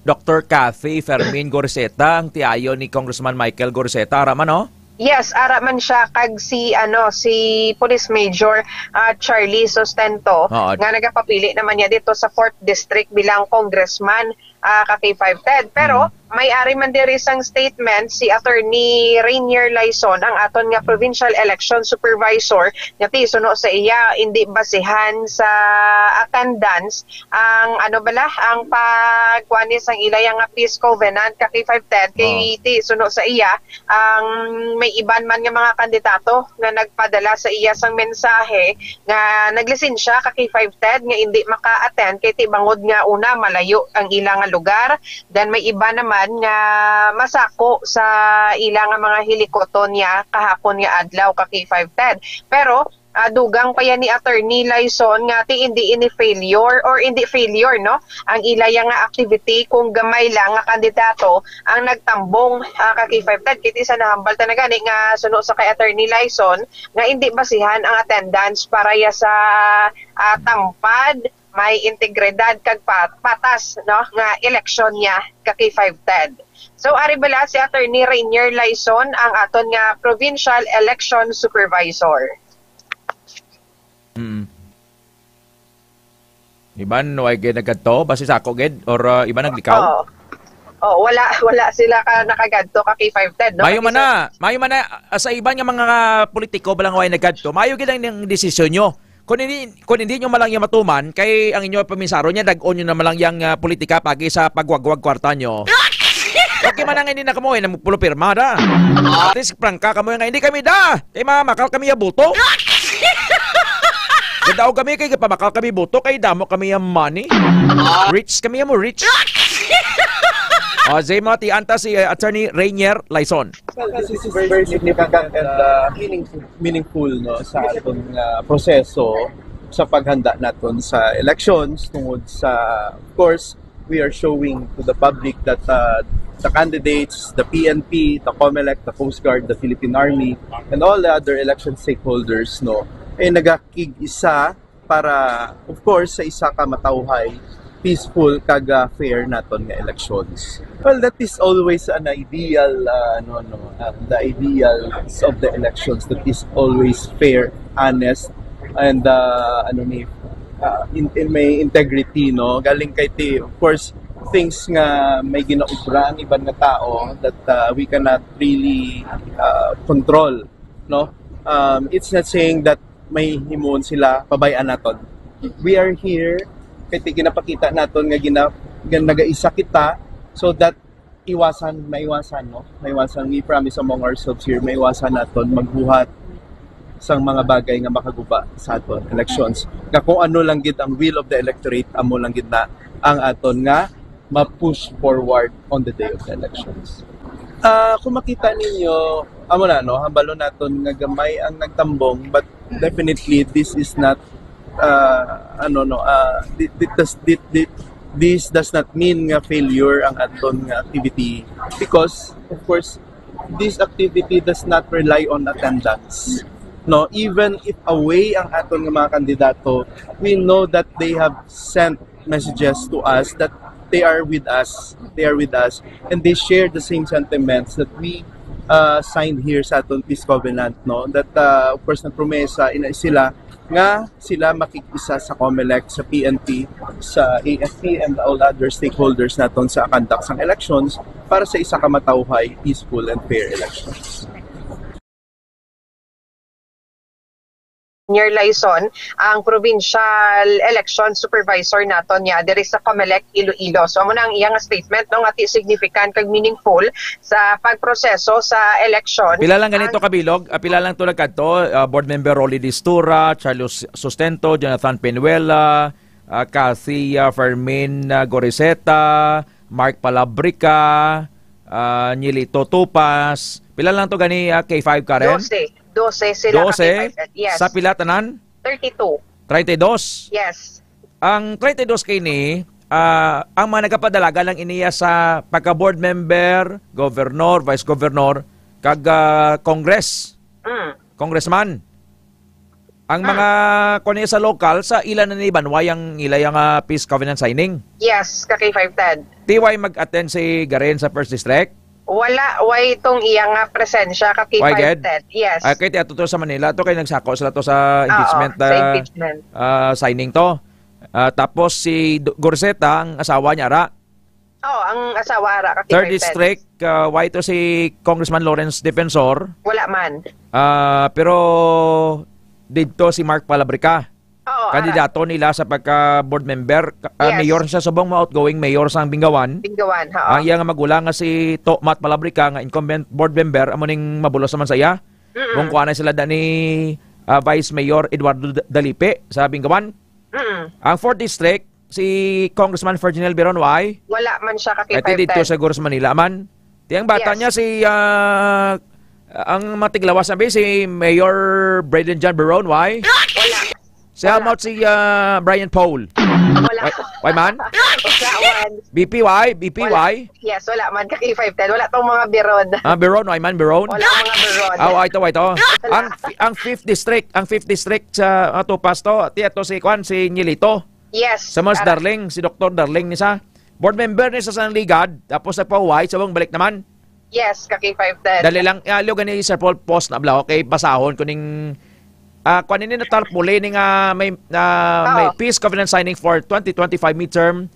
Doctor Cathy Fermin Goriseta, ang tiayo ni Congressman Michael Goriseta, ara man, no? Yes, ara man siya kag si, ano, si Police Major, ah, Charlie Sustento, Oo. nga nagapapili naman niya dito sa fourth District bilang congressman, ah, ka K five, Ted. Pero Mm. may ari man diri sang statement si Attorney Rainier Laison, ang aton nga Provincial Election Supervisor, nga ti suno sa iya, indi basihan sa attendance ang, ano bala, ang pagkuan ni sang ilaya nga peace covenant, ka K five, Ted, kay Oo. ti suno sa iya, ang may iban man nga mga kandidato nga nagpadala sa iya sang mensahe nga naglisensya, ka K five, Ted, nga indi maka-attend kay ti bangod nga, una, malayo ang ila nga lugar, then may iba naman nga masako sa ila nga mga hilikoton niya kahapon nga adlaw, ka K five, Ted. Pero, ah, dugang pa yan ni Attorney Laison nga ti indi ini failure or indi failure, no, ang ilaya nga activity kung gamay lang nga kandidato ang nagtambong, ah, ka K five, Ted. Kiti sa nahambal ta na gani nga suno sa kay Attorney Laison nga indi basihan ang attendance para ya sa, ah, tampad, may integridad kag pa-, patas, no, nga eleksyon niya, ka K five, Ted. So, ari bala si Attorney Rainier Laison, ang aton nga Provincial Election Supervisor. Mm. Iban, way gid nagkadto? Basi sa ako gid? Or, uh, iban naglikaw? Oo. Oh, wala, wala sila ka nakagadto, ka K five, Ted, no? Mayo man na, mayo man na, ah, sa iban nga mga politiko, balang way nagkadto, mayo gid ang, ang desisyon nyo. Kung hindi, kung hindi nyo malang yung matuman, kay ang inyo paminsaro niya, dag-on nyo na malang yung, ah, politika, pagi sa pagwagwag kwarta nyo. Okay man ang hindi na kamo, eh, nang pulo pirma da. At least, prangka kamo nga, hindi kami da. Kay mamakal kami ya buto. Gadaw kami kay pamakal kami buto kay damo kami ya money. Rich kami ya mo rich. O, Zay, mga tianta si, uh, Attorney Rainier Laison. Well, this is very significant and, uh, meaningful, meaningful, no, sa aton nga proseso sa paghanda naton sa elections tungod sa, of course, we are showing to the public that, uh, the candidates, the P N P, the COMELEC, the Coast Guard, the Philippine Army, and all the other election stakeholders, no, ay nagakig-isa para, of course, sa isa ka matawhay peaceful kag, ah, fair naton nga elections. Well, that is always an ideal, ah, no, no, ah, the ideals of the elections, that is always fair, honest, and, ah, ano ni, ah, in, in may integrity, no? Galing kay ti, of course, things nga may ginaubra ang iban nga tao that, ah, we cannot really, ah, control, no? Um, it's not saying that may himuon sila, pabay-an naton. We are here kay ti ginapakita naton nga gina-, nga nagaisa kita so that iwasan, maiwasan, no? Maiwasan, we promise among ourselves here, maiwasan naton magbuhat sang mga bagay nga makaguba sa aton elections. Nga kung ano lang gid ang will of the electorate, amo lang gid na ang aton nga ma-push forward on the day of the elections. Ah, kung makita ninyo, amo na, no, hambalon naton nga gamay ang nagtambong, but definitely this is not, ah, ano, no, ah, thi-, thi-, does, thi-, thi-, this does not mean nga failure ang aton nga activity, because, of course, this activity does not rely on attendance. No, even if away ang aton nga mga kandidato, we know that they have sent messages to us that they are with us. They are with us, and they share the same sentiments that we, uh, signed here sa aton peace covenant, no? That, uh, of course, nagpromesa ina sila nga sila makig-isa sa COMELEC, sa P N P, sa A F P, and all other stakeholders naton sa conduct sang elections para sa isa ka matawhay, peaceful, and fair elections. Nier Laison, ang provincial election supervisor naton niya diri sa COMELEC Iloilo. So, amo na ang iyang statement, no, nga ti significant kag meaningful sa pagproseso sa election. Pila lang ganito Ang- kabilog? Ah, pila lang to nagkadto? Ah, Board Member Rolly Distura, Charles Sustento, Jonathan Penuela, ah, Cathy, ah, Fermin, ah, Goriseta, Mark Palabrica, ah, Nilito Tupas. Pila lang to gani, ah, K five, Karen? Dose. Dose sila Dose? Ka-K five. Yes. Sa pila tanan? Thirty-two. Treinta y dos? Yes. Ang treinta y dos kini, ah, ang mga nagapadalagan lang iniya sa pagka-board member, governor, vice governor, kag, ah, congress. Mm. Congressman. Ang Mm. mga kuan niya sa lokal, sa ila na ni Banway ang ila yung, ah, peace covenant signing? Yes, ka K five Ted. Ti way mag-attend si Garen sa First District? Wala, way tong iya nga presensya ka Why, K five gid? Ted. Yes. Ay, kay ti ato to sa Manila, to kay nagsako sila to sa Oo, impeachment, sa ah, impeachment. Ah, signing to. Ah, tapos si Do-, Gorseta, ang asawa niya, ra? Oo, ang asawa, ra, ka Third K five Ted. District, ah, why to si Congressman Lawrence Defensor? Wala man. Ah, pero didto si Mark Palabrica. Oo, ara. Kandidato nila sa pagka board member. Ka-, ah, Yes. Mayor siya subong mo, outgoing mayor sang Bingawan. Bingawan, oo. Ang iya nga magulang nga si Tomat Palabrica nga incumbent board member, amo ning mabulos naman sa iya. Mm-mm. Kung kuha na sila da ni, ah, Vice Mayor Eduardo D-, Dalipe sa Bingawan. Mm-mm. Ang fourth district, si Congressman Ferdinand Biron, why? Wala man siya ka Ay, ti dito K five Ted. Siguro sa Manila man. Ti ang bata Yes. Niya si, ah, ang matiglawas na bi, si Mayor Braden John Biron, why? Wala. Si Wala. Hamot si, ah, Brian Paul. Wala. Why, why man? Wala man. B P Y? Wala. B P Y? Yes, wala man. Ka K five Ted. Wala tong mga Biron. Ah, Biron, why man, Biron? Wala mga Biron. Ah, why to, why to? Wala. Ang, fi-, ang fifth district, ang fifth district sa, ah, Tupas to, ti ato si Kwan, si Nilito. Yes, Sa mas para Darling, si Doktor Darling ni sa board member ni sa Sanligad, tapos sa Pahuway, sa balik naman. Yes, ka K five Ted. Dali lang, ah, liw gani, Sir Paul, post na bla, okay, basahon ko ning, ah, kwan ini na tarpaulin ni nga may, na may Oo. Peace Covenant signing for twenty twenty-five midterm,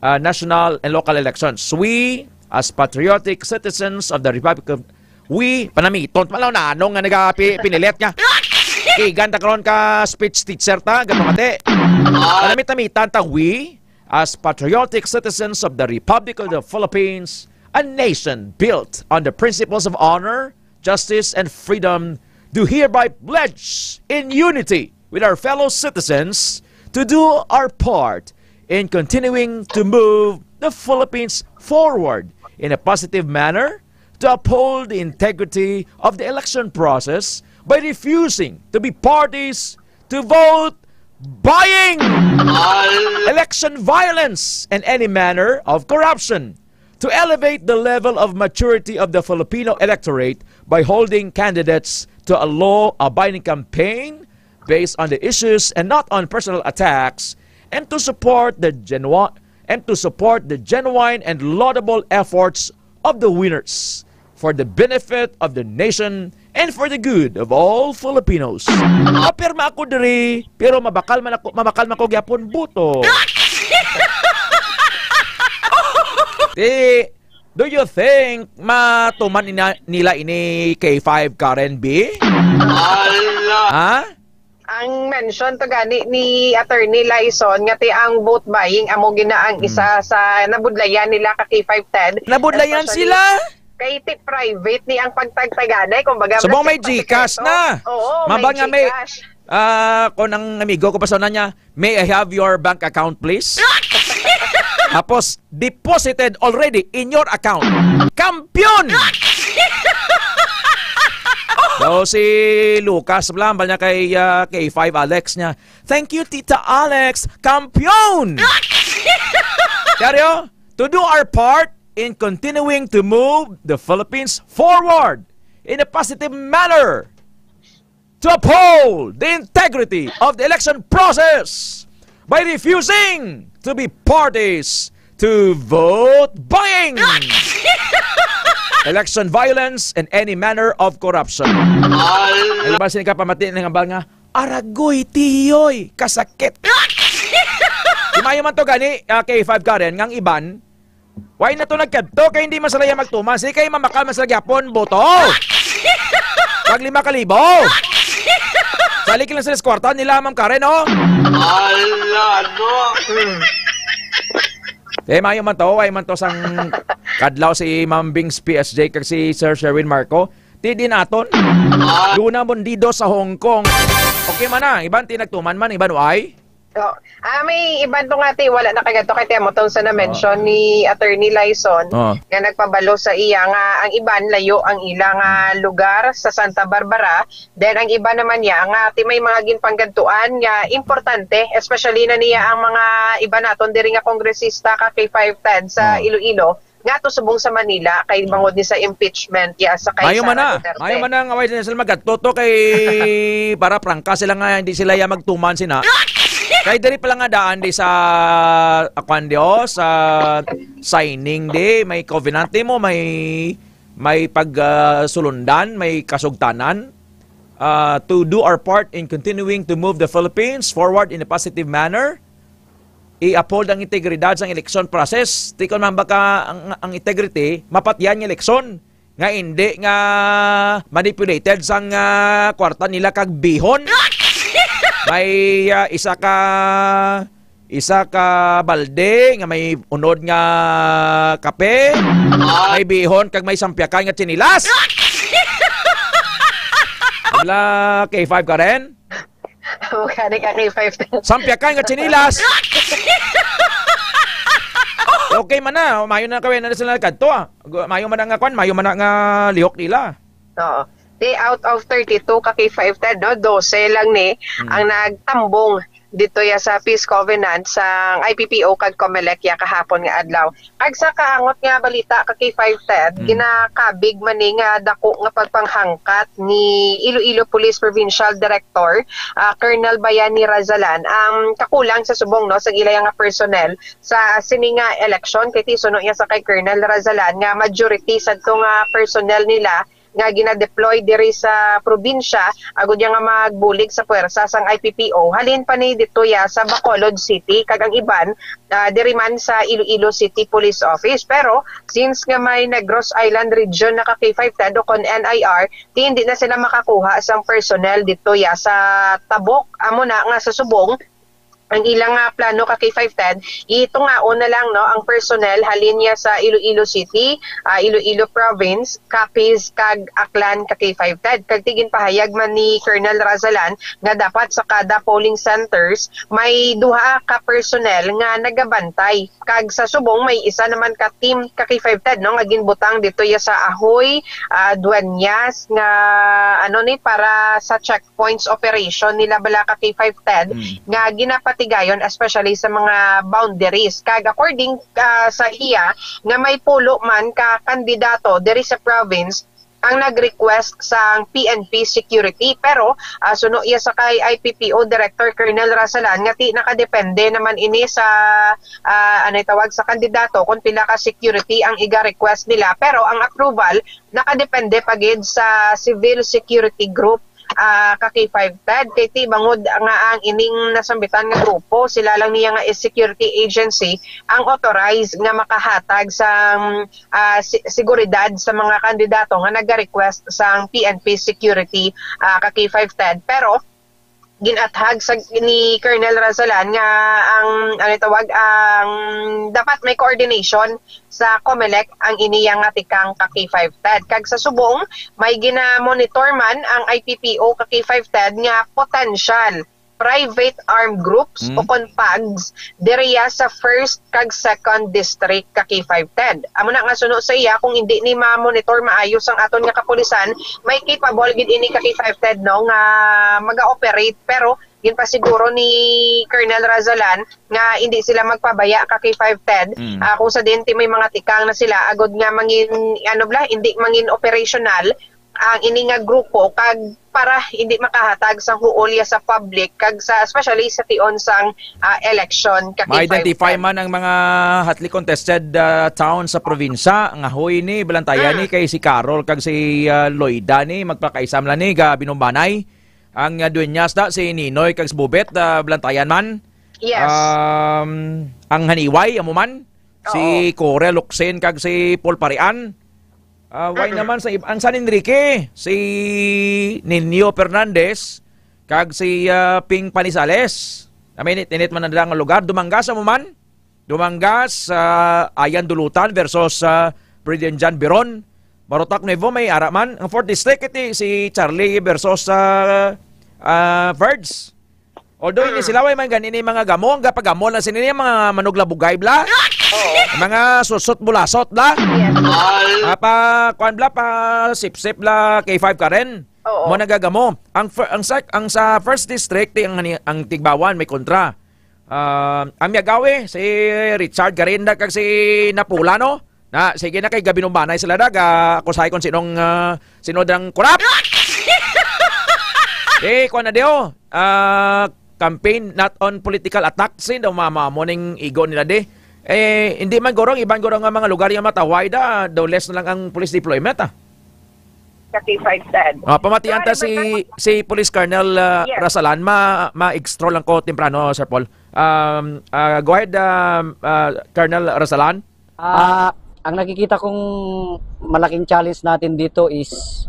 ah, national and local elections. We, as patriotic citizens of the Republic of, we, panamiton, malaw na, anong nga nagapi-, pinilit niya? Kigan ta karon ka speech teacher ta, gato mati. Panamit-namitan ta, we, as patriotic citizens of the Republic of the Philippines, a nation built on the principles of honor, justice, and freedom, do hereby pledge in unity with our fellow citizens to do our part in continuing to move the Philippines forward in a positive manner, to uphold the integrity of the election process by refusing to be parties to vote buying, election violence, and any manner of corruption, to elevate the level of maturity of the Filipino electorate by holding candidates to a law-abiding campaign based on the issues and not on personal attacks, and to support the genua-, and to support the genuine and laudable efforts of the winners for the benefit of the nation and for the good of all Filipinos. Mapirma ako diri, pero mabakal man ako, mabakal man ko gyapon buto. Ti, do you think matuman ina-, nila ini K five, Karen B? Ala! Ha? Ang mention to gani ni Attorney Lyson nga ti ang vote buying amo gina ang Hmm. isa sa nabudlayan nila ka K five Ted. Nabudlayan Especially sila? Kay ti private ni ang pagtagtaganay, kumbaga, Subong may GCash na. Oo, may Mabang nga may, GCash. Ah, kung ang amigo ko pa sa una niya, "May I have your bank account, please?" Tapos, "Deposited already in your account." Kampiyon! So, si Lucas, bala, bala niya kay, ah, K five Alex niya, "Thank you, Tita Alex. Kampiyon!" Seryo? To do our part in continuing to move the Philippines forward in a positive manner, to uphold the integrity of the election process by refusing to be parties to vote buying, election violence, and any manner of corruption. Ano ba sini ka pamati nga hambal nga, "Aragoy, tiyoy, kasakit"? Di maayo man to gani, ah, K five Karen, nga ang iban, why na to nagkadto? Kay hindi man sila yan magtuman. Sige, kay mamakal man sila gyapon, boto. Pag lima ka libo. Salik lang sila sa kwarta nila, Ma'am Karen, oh. Ala, no? Eh, maayo man to, why man to sang kadlaw si Ma'am Bings P S J kag si Sir Sherwin Marco. Ti din aton. Luna Bondido sa Hong Kong. Okay man na, iban ti nagtuman man, iban why? So, ah, may iban to nga ti, wala na kay gadto kay ti amo tong sa na-mention Oh. ni Attorney Lyson Oh. nga nagpabalo sa iya nga ang iban layo ang ilang, ah, lugar sa Santa Barbara. Then ang iba naman niya nga ti may mga ginpanggadtuan nga importante, especially na niya ang mga iba naton diri nga kongresista ka K five Ted sa Oh. Iloilo. Nga to subong sa Manila kay bangod ni sa impeachment ya sa kay Mayo man Sara na. Duterte. Mayo man na nga way sila magkadto to kay para prangka sila nga hindi sila ya magtuman sina. Kay diri pala nga daan di sa, ah, kwan di, oh, sa signing di, may covenant di mo, may, may pag, ah, sulundan, may kasugtanan, ah, to do our part in continuing to move the Philippines forward in a positive manner. I-uphold ang integridad sang election process. Ti kon man baka ang, ang integrity, mapatyan nga eleksyon. Nga hindi nga manipulated sang, ah, kwarta nila kag bihon. May, ah, isa ka, isa ka balde nga may unod nga kape, may bihon kag may sampyakan nga tsinelas. Wala, K five Karen? Mukha ni ka K five. Sampyakan nga tsinelas. Okay man na, mayo na kaway na sila kadto, ah. Gu-, mayo man na nga kwan, mayo man na nga lihok nila. Oo. Di out of thirty-two ka K five Ted, no, dose lang ni Hmm. ang nagtambong dito ya sa Peace Covenant sa I P P O kag Comelec ya kahapon nga adlaw. Kag sa kaangot nga balita ka K five Ted, Mm. ginakabig man ni nga dako nga pagpanghangkat ni Iloilo Police Provincial Director, ah, Colonel Bayani Razalan, ang kakulang sa subong, no, sa ila nga personnel sa sini nga eleksyon. Kay ti suno niya sa kay Colonel Razalan nga majority sa to nga personnel nila nga gina-deploy diri sa probinsya, agud ya nga magbulig sa puwersa sang I P P O, halin pa ni dito ya sa Bacolod City, kag ang iban, ah, diri man sa Iloilo City Police Office. Pero since nga may Negros Island Region na ka K five Ted o kon N I R, ti hindi na sila makakuha sang personnel dito ya sa Tabok. Amo na nga sa subong, ang ilang, ah, plano ka K five Ted, itungaon na lang, no, ang personnel halin niya sa Iloilo City, ah, Iloilo Province, Capiz, kag Aklan ka K five Ted. Kag ti ginpahayag man ni Colonel Razalan nga dapat sa kada polling centers may duha ka personnel nga nagabantay. Kag sa subong may isa naman ka team ka K five Ted, no, nga ginbutang dito ya sa Ahoy, ah, Dueñas nga, ano ni, para sa check points operation nila bala ka K five Ted Mm. nga ginapatigayon, especially sa mga boundaries. Kag according, ah, sa iya, nga may pulo man ka kandidato diri sa province ang nag-request sang P N P security. Pero, ah, suno iya sa kay I P P O Director Colonel Rasalan nga ti nakadepende naman ini sa, ah, ano tawag, sa kandidato kung pila ka security ang iga-request nila. Pero ang approval nakadepende pa gid sa civil security group, ah, ka K five TED. Kay ti bangod nga ang ining nasambitan nga grupo, sila lang niya nga is security agency ang authorized nga makahatag sa, ah, si-, seguridad sa mga kandidato nga naga-request sang P N P security, ah, ka K five TED. Pero ginathag sa ni Colonel Razalan nga ang, ano tawag, ang dapat may coordination sa COMELEC ang iniya nga tikang ka K five TED. Kag sa subong, may gina-monitor man ang I P P O ka K five TED nga potential private armed groups Mm. o kon PAGs diriya sa first kag second district ka K five TED. Amo na nga suno sa iya, kung hindi ni ma-monitor maayo sang aton nga kapulisan, may capable gid ini ka K five TED, no, nga maga-operate. Pero ginpasiguro ni Colonel Razalan nga hindi sila magpabaya ka K five TED, Mm. ah, kung sa dinti may mga tikang na sila agod nga mangin, ano bala, hindi mangin operational ang ini nga grupo kag para hindi makahatag sang huolya sa public kag sa, especially sa tion sang, ah, election ka K five TED. Ma-identify man ang mga hotly contested, ah, town sa probinsya nga, hoy, ni balantayan ni Mm. kay si Carol kag si, ah, Loida ni magpakaisam lang ni ga Binumbanay. Ang, ah, duenyas da si Ninoy kag si Bubet, ah, balantayan man. Yes. Um, ang Haniway, amo man. Si Oo. Corel Locsin kag si Paul Parian. Ah, why Mm-mm. naman sa ib-, ang San Enrique, si Nino Fernandez kag si, ah, Ping Panizales. Naminit-init man ang dalang lugar. Dumangas, amo man. Dumangas, ah, Ayan Dulutan versus, ah, President John Biron. Barotac Nuevo, may ara man. Ang fourth District, iti si Charlie versus, ah, ah, Verge. Although, ini Mm. sila, way man gani ni mga gamo, ang gapagamo lang sini mga manuglabugay, bla? Oo. Mga susot bulasot, bla? Yes. Ah, pa, kuan, bla, pa sip-sip, bla, K five Karen. Oo. Mo nagagamo. Ang fir-, ang sa, ang sa first district, ang, ang Tigbawan, may kontra. Ah, ang Miagawi, si Richard Garinda kag si Napula, no? Na, sige na kay ga Binumbanay sila, dag. Ah, ako sa kon sinong, ah, sino dang kurap. Eh, kuwan na diyo. Ah, campaign not on political attack. Sin daw mama mo ning igo nila di. Eh, hindi man gurong, iban gurong nga mga lugar yung mataway da, daw less na lang ang police deployment, ah. Sa K five TED. Ah, pamatian ta Pero si, may si Police Colonel, ah, Yes. Rasalan, ma-, ma-extra lang ko temprano, Sir Paul. Um, ah, go ahead, um, ah, Colonel Rasalan. Ah, ang nakikita kong malaking challenge natin dito is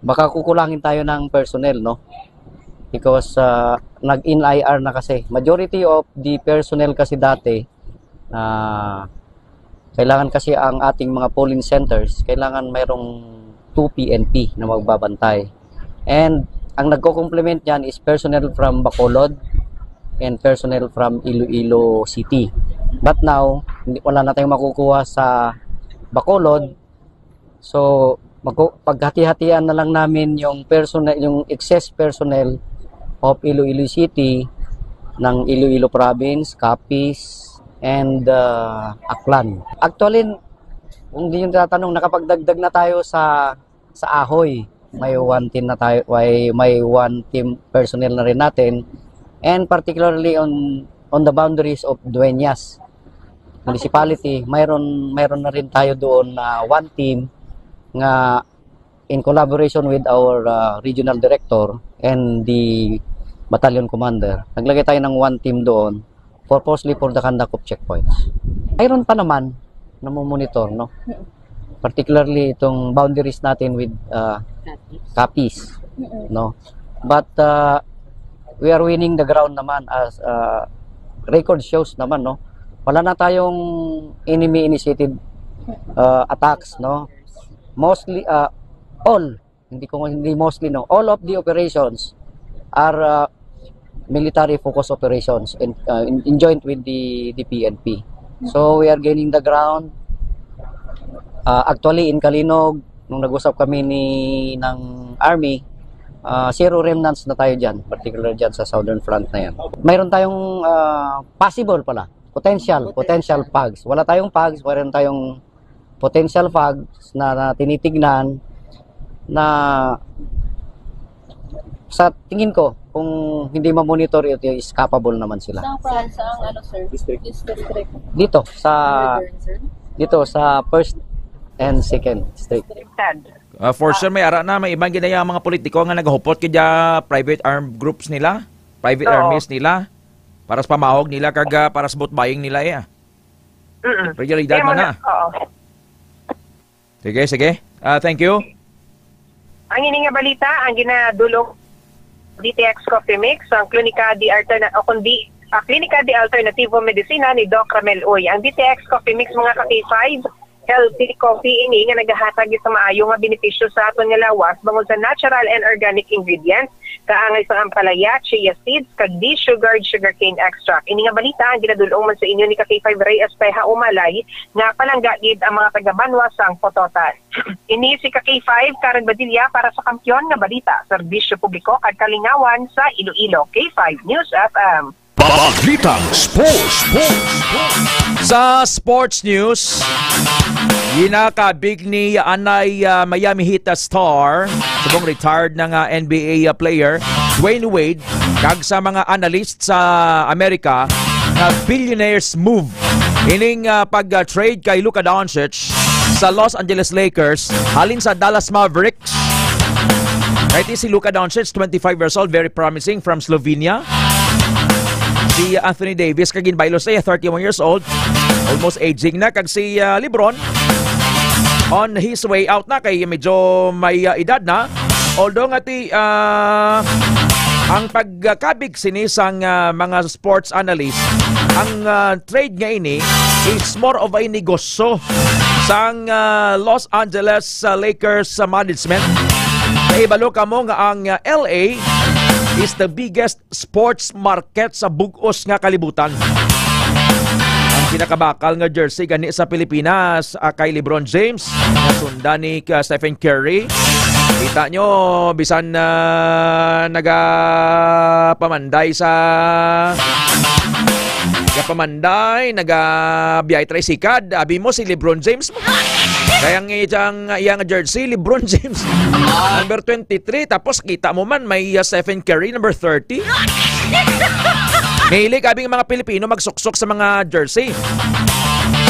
baka kukulangin tayo ng personnel, no? Because, ah, nag-N I R na kasi. Majority of the personnel kasi dati, ah, kailangan kasi ang ating mga polling centers, kailangan mayroong two P N P na magbabantay. And ang nagko-complement niyan is personnel from Bacolod and personnel from Iloilo City. But now, hindi, wala na tayong makukuha sa Bacolod. So, magku-, paghati-hatian na lang namin yung personnel, yung excess personnel of Iloilo City, ng Iloilo Province, Capiz, and, uh, Aklan. Actually, kung di yung tatanong, nakapagdagdag na tayo sa, sa Ahoy. May one team na tayo, may, may one team personnel na rin natin. And particularly on, on the boundaries of Dueñas Municipality, mayroon, mayroon na rin tayo doon na one team nga in collaboration with our, uh, regional director and the battalion commander, naglagay tayo ng one team doon purposely for the conduct of checkpoints. Mayroon pa naman namomonitor, no? Mm. Particularly itong boundaries natin with, uh, Capiz. Capiz, Mm-mm. no? But, uh, we are winning the ground naman as, uh, record shows naman, no? Wala na tayong enemy-initiated, uh, attacks, no? Mostly, uh, all, hindi ko, hindi mostly, no? All of the operations are, uh, military focus operations and, uh, in, in joint with the, the P N P. So, we are gaining the ground. Uh, actually, in Calinog, nung nag-usap kami ni, ng Army, uh, zero remnants na tayo dyan, particular dyan sa Southern Front na yan. Mayroon tayong, uh, possible pala, potential, potential PAGs. Wala tayong PAGs, mayroon tayong potential PAGs na, na tinitignan. na sa tingin ko, kung hindi ma-monitor ito, is capable naman sila. Saan, saan, saan, ano, sir? District. District. Dito, sa, Northern, sir? Dito, sa first and second district. District. Uh, for sure, may ara na, may ibang ginaya ang mga politiko nga nagahupot kay private armed groups nila, private Oo. armies nila, para sa pamahog nila, kag ah, para sa vote buying nila, eh. Mm-mm. Realidad Kaya man mga- na. Oo. Sige, sige. Ah, thank you. Ang ini nga balita, ang ginadulong D T X Coffee Mix, ang Klinika de Alterna o kundi ah, Klinika de Alternativo Medicina ni Doc Ramel Uy. Ang D T X Coffee Mix, mga ka-K five, healthy coffee ini nga nagahatag sa maayo nga benepisyo sa aton nga lawas bangod sa natural and organic ingredients, kaangay sang ampalaya, chia seeds, kag de-sugared sugarcane extract. Ini nga balita ang ginadulong man sa inyo ni ka-K five Ray Espeja Umalay, nga palangga gid ang mga taga-banwa sang Pototan. Ini si ka-K five, Karen Badilla para sa Kampiyon nga Balita, Serbisyo Publiko kag Kalingawan sa Iloilo, K five News F M. Balitang Sports. Sports. Sa sports news, ginakabig ni anay ah, Miami Heat star, subong retired na nga N B A player, Dwyane Wade, kag sa mga analyst sa Amerika nga billionaire's move ining ah, pag-trade kay Luka Doncic sa Los Angeles Lakers halin sa Dallas Mavericks. Right, si Luka Doncic, twenty-five years old, very promising, from Slovenia. Si Anthony Davis, kag ginbaylo siya, thirty-one years old, almost aging na, kag si ah, LeBron on his way out na kay medyo may ah, edad na. Although nga ti ah, ang pagkabig sini sang ah, mga sports analyst, ang ah, trade nga ini is more of a negosyo sang ah, Los Angeles ah, Lakers ah, management. Nahibalo kamo nga ang ah, L A is the biggest sports market sa bug-os nga kalibutan. Ang pinakabakal nga jersey gani sa Pilipinas ah, kay LeBron James, nasundan ni ah, Stephen Curry. Kita nyo, bisan na nagapamanday sa nagapamanday, nagabiyay tricycad, abi mo si LeBron James mo. Kaya ang iyang, iyang jersey, LeBron James. Number twenty-three, tapos kita mo man, may uh, Stephen Curry, number thirty. Mahilig abi ang mga Pilipino magsuksok sa mga jersey.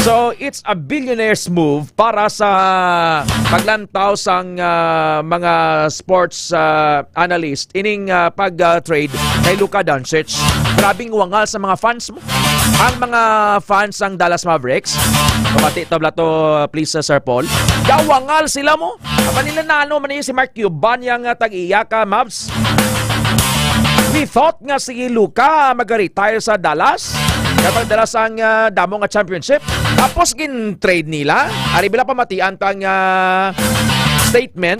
So, it's a billionaire's move para sa paglantaw sang uh, mga sports uh, analyst ining uh, pag-trade kay Luka Doncic. Grabing wangal sa mga fans mo. Ang mga fans sang Dallas Mavericks, pamati to bala to, please, uh, Sir Paul. Gawangal sila mo. Apa nila nano man ni si Mark Cuban yang uh, tag-iya ka Mavs? We thought nga si Luka mag-retire sa Dallas. Kapag Dallas ang uh, damo nga championship. Tapos gin-trade nila. Ari bila pamatian tang uh, statement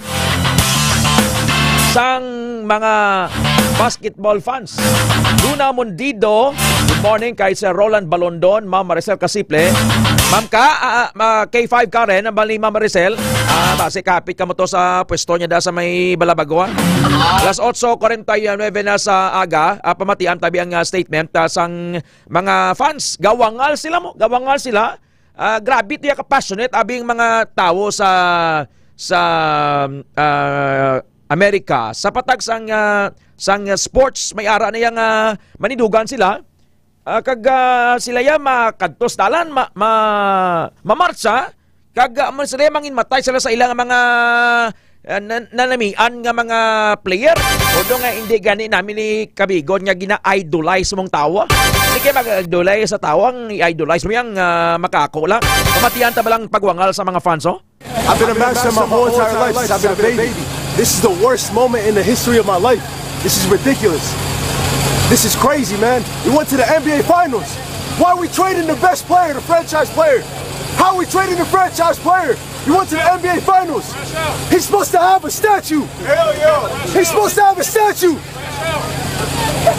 sang mga basketball fans. Luna Mundido, good morning kay Sir Roland Balondon, Ma'am Maricel Casiple. Ma'am ka, ah, ah, ma- K five Karen, ang bali Ma'am Maricel. Ah, basi kapit ka mo to sa pwesto niya da sa may Balabagoa. Alas otso kuwarenta y nuebe na sa aga, ah, pamatian tabi ang ah, statement ah, sang mga fans. Gawangal sila mo, gawangal sila. Ah, grabe tiya ka passionate abing mga tawo sa sa ah, Amerika sa patag sang ah, sang sports. May ara na yang ah, manidugan sila. Ah, kag ah, sila ya makadtos dalan ma, ma mamartsa kag ah, man sila mangin matay sila sa ilang mga ah, nan- nanamian nga mga player. Although nga hindi gani namin ni kabigon nga gina-idolize mong tawo. Hindi kayo mag-idolize sa tawo, ang i-idolize mo yang ah, makako lang. Pamatian ta ba lang pagwangal sa mga fans, oh? I've been a master my whole entire life since I've been a baby. This is the worst moment in the history of my life. This is ridiculous. This is crazy, man. We went to the N B A Finals. Why are we trading the best player, the franchise player? How are we trading the franchise player? We went to the N B A Finals. He's supposed to have a statue. Hell yeah. He's supposed to have a statue.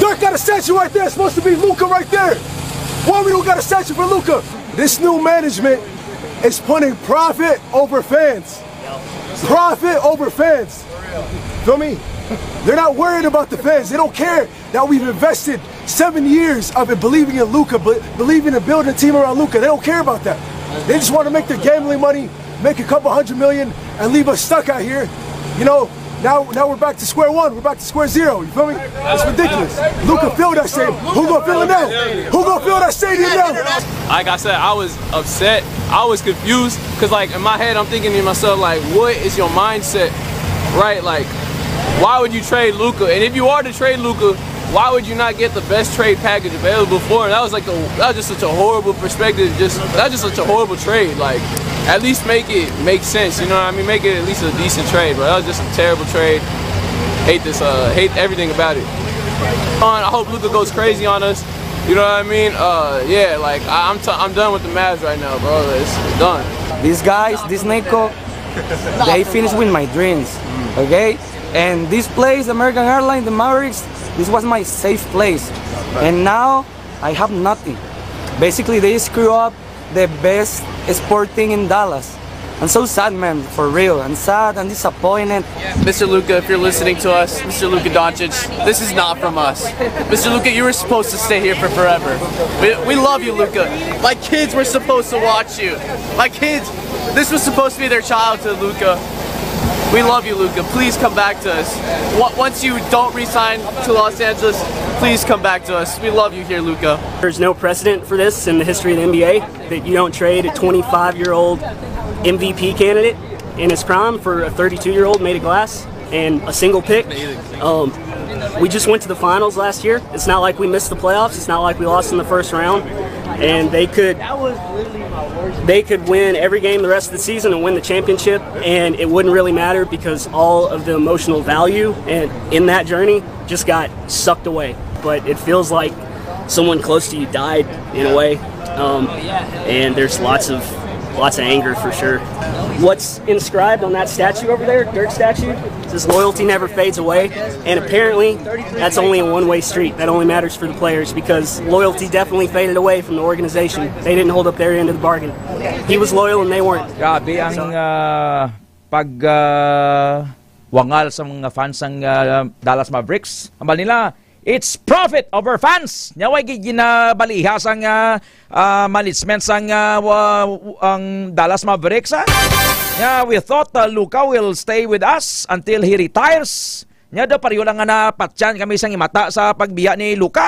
Dirk got a statue right there. It's supposed to be Luka right there. Why we don't got a statue for Luka? This new management is putting profit over fans. Profit over fans. Feel me? They're not worried about the fans. They don't care that we've invested seven years of it believing in Luka, but believing in building a team around Luka. They don't care about that. They just want to make their gambling money, make a couple hundred million, and leave us stuck out here You know, now now we're back to square one. We're back to square zero. You feel me? It's ridiculous. Luka, fill that stadium. Who gonna fill it now? Who gonna fill that stadium now? Like I said, I was upset. I was confused because, like, in my head, I'm thinking to myself, like, what is your mindset, right? Like, why would you trade Luka? And if you are to trade Luka, why would you not get the best trade package available for him? That was like the that was just such a horrible perspective. Just that was just such a horrible trade. Like, at least make it make sense. You know what I mean? Make it at least a decent trade, but that was just a terrible trade. Hate this. Uh, hate everything about it. On, I hope Luka goes crazy on us. You know what I mean? Uh, yeah, like I, I'm t- I'm done with the Mavs right now, bro. It's done. These guys, this Nico, they finished with my dreams, okay? And this place, American Airlines, the Mavericks, this was my safe place. And now, I have nothing. Basically, they screw up the best sporting in Dallas. I'm so sad, man, for real. I'm sad and disappointed. Mister Luka, if you're listening to us, Mister Luka Doncic, this is not from us. Mister Luka, you were supposed to stay here for forever. We, we love you, Luka. My kids were supposed to watch you. My kids, this was supposed to be their childhood, Luka. We love you, Luka. Please come back to us. Wa- Once you don't resign to Los Angeles, please come back to us. We love you here, Luka. There's no precedent for this in the history of the N B A, that you don't trade a twenty-five-year-old M V P candidate in his prime for a thirty-two-year-old made of glass and a single pick. Um, we just went to the finals last year. It's not like we missed the playoffs. It's not like we lost in the first round. And they could they could win every game the rest of the season and win the championship, and it wouldn't really matter because all of the emotional value and in that journey just got sucked away. But it feels like someone close to you died in a way, um, and there's lots of lots of anger for sure. What's inscribed on that statue over there, Dirk statue, says, "Loyalty never fades away." And apparently, that's only a one-way street. That only matters for the players because loyalty definitely faded away from the organization. They didn't hold up their end of the bargain. He was loyal and they weren't. Grabe ang, So, ah, pag, ah, wangal sa mga fans ng, ah, Dallas Mavericks. Hambal nila, "It's profit over fans." Nya, way gi-, ginabaliha sang, ah, ah, management sang, ah, wa-, ang Dallas Mavericks, ah. Nya, "We thought, ah, Luka will stay with us until he retires." Nya daw, pareho lang nga napatyan kami sang imata sa pagbiya ni Luka.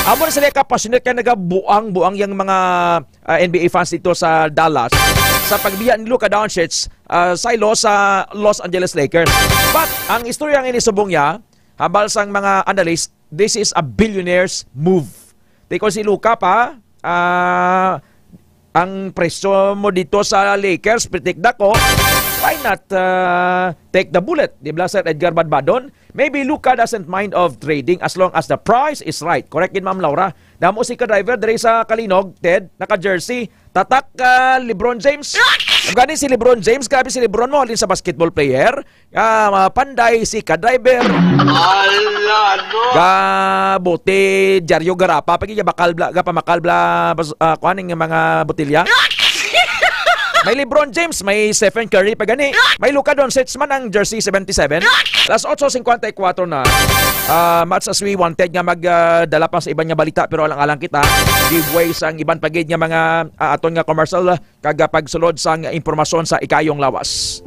Amo na sila ka-passionate kay nagabuang-buang yang mga, ah, N B A fans dito sa Dallas sa pagbiya ni Luka Doncic, ah, sa ilo sa Los Angeles Lakers. But ang istorya nga inisubong niya, hambal sang mga analyst, this is a billionaire's move. Di ko si Luka pa, ah, ang presyo mo dito sa Lakers, pitik dako, why not, ah, take the bullet? Di ba, Sir Edgar Badbadon? Maybe Luka doesn't mind of trading as long as the price is right. Correct gid, Ma'am Laura. Damo si ka-driver diri sa Kalinog, Ted, naka-jersey. Tatak, ah, LeBron James. Ang gani si LeBron James, grabe si LeBron mo, halin sa basketball player. Ah, mga panday si ka-driver. Ala, ano? Ga buti, dyaryo garapa. Pag iya bakal bla, ga pamakal bla, bas-, ah, kuan, nga mga botilya. May LeBron James, may Stephen Curry pa gani. May Luka Doncic man ang jersey seventy-seven. Alas otso cincuenta y cuatro na. Ah, much as we wanted nga mag, ah, dala pa sa iban nga balita, pero alang-alang kita, give way sa ang iban pa gid nga mga, ah, aton nga commercial, ah, kag, ah, pagsulod sang impormasyon sa ikayong lawas.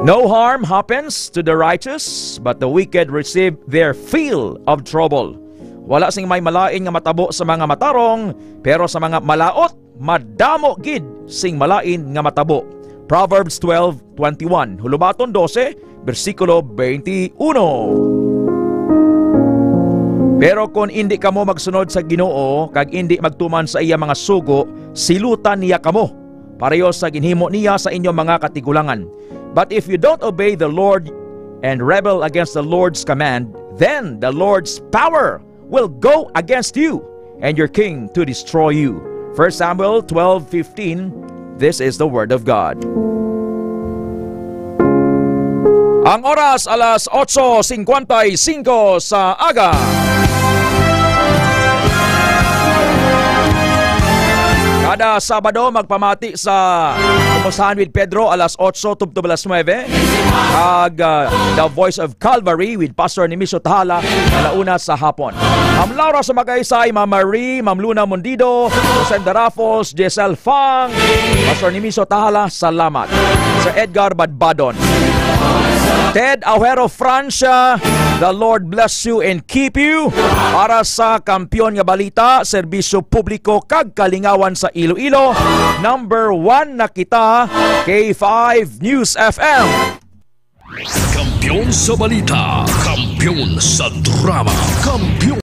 No harm happens to the righteous, but the wicked receive their fill of trouble. Wala sing may malain nga matabo sa mga matarong, pero sa mga malaut, madamo gid sing malain nga matabo. Proverbs twelve twenty-one, Hulubaton dose, bersikulo twenty-uno. Pero kon indi kamo magsunod sa Ginoo kag indi magtuman sa iya mga sugo, silutan niya kamo, pareho sa ginhimo niya sa inyo mga katigulangan. But if you don't obey the Lord and rebel against the Lord's command, then the Lord's power will go against you and your king to destroy you. First Samuel twelve fifteen, this is the word of God. Ang oras, alas otso cincuenta y cinco sa aga. Ah, Sabado, magpamati sa Kumustahan with Pedro alas otso tubtob alas nuebe. Ag, ah, The Voice of Calvary with Pastor Nimisyo Tahala alauna sa hapon. Ma'am Laura sa Magaysay, Ma'am Marie, Ma'am Luna Mundido, Rosenda Raffles, Giselle Fang, Pastor Nimisyo Tahala, salamat. Sir Edgar Badbadon. Ted Ajuero Francia, the Lord bless you and keep you. Para sa Kampiyon nga Balita, Serbisyo Publiko kag Kalingawan sa Iloilo, number one na kita, K five News F M. Kampiyon sa balita, kampiyon sa drama, kampiyon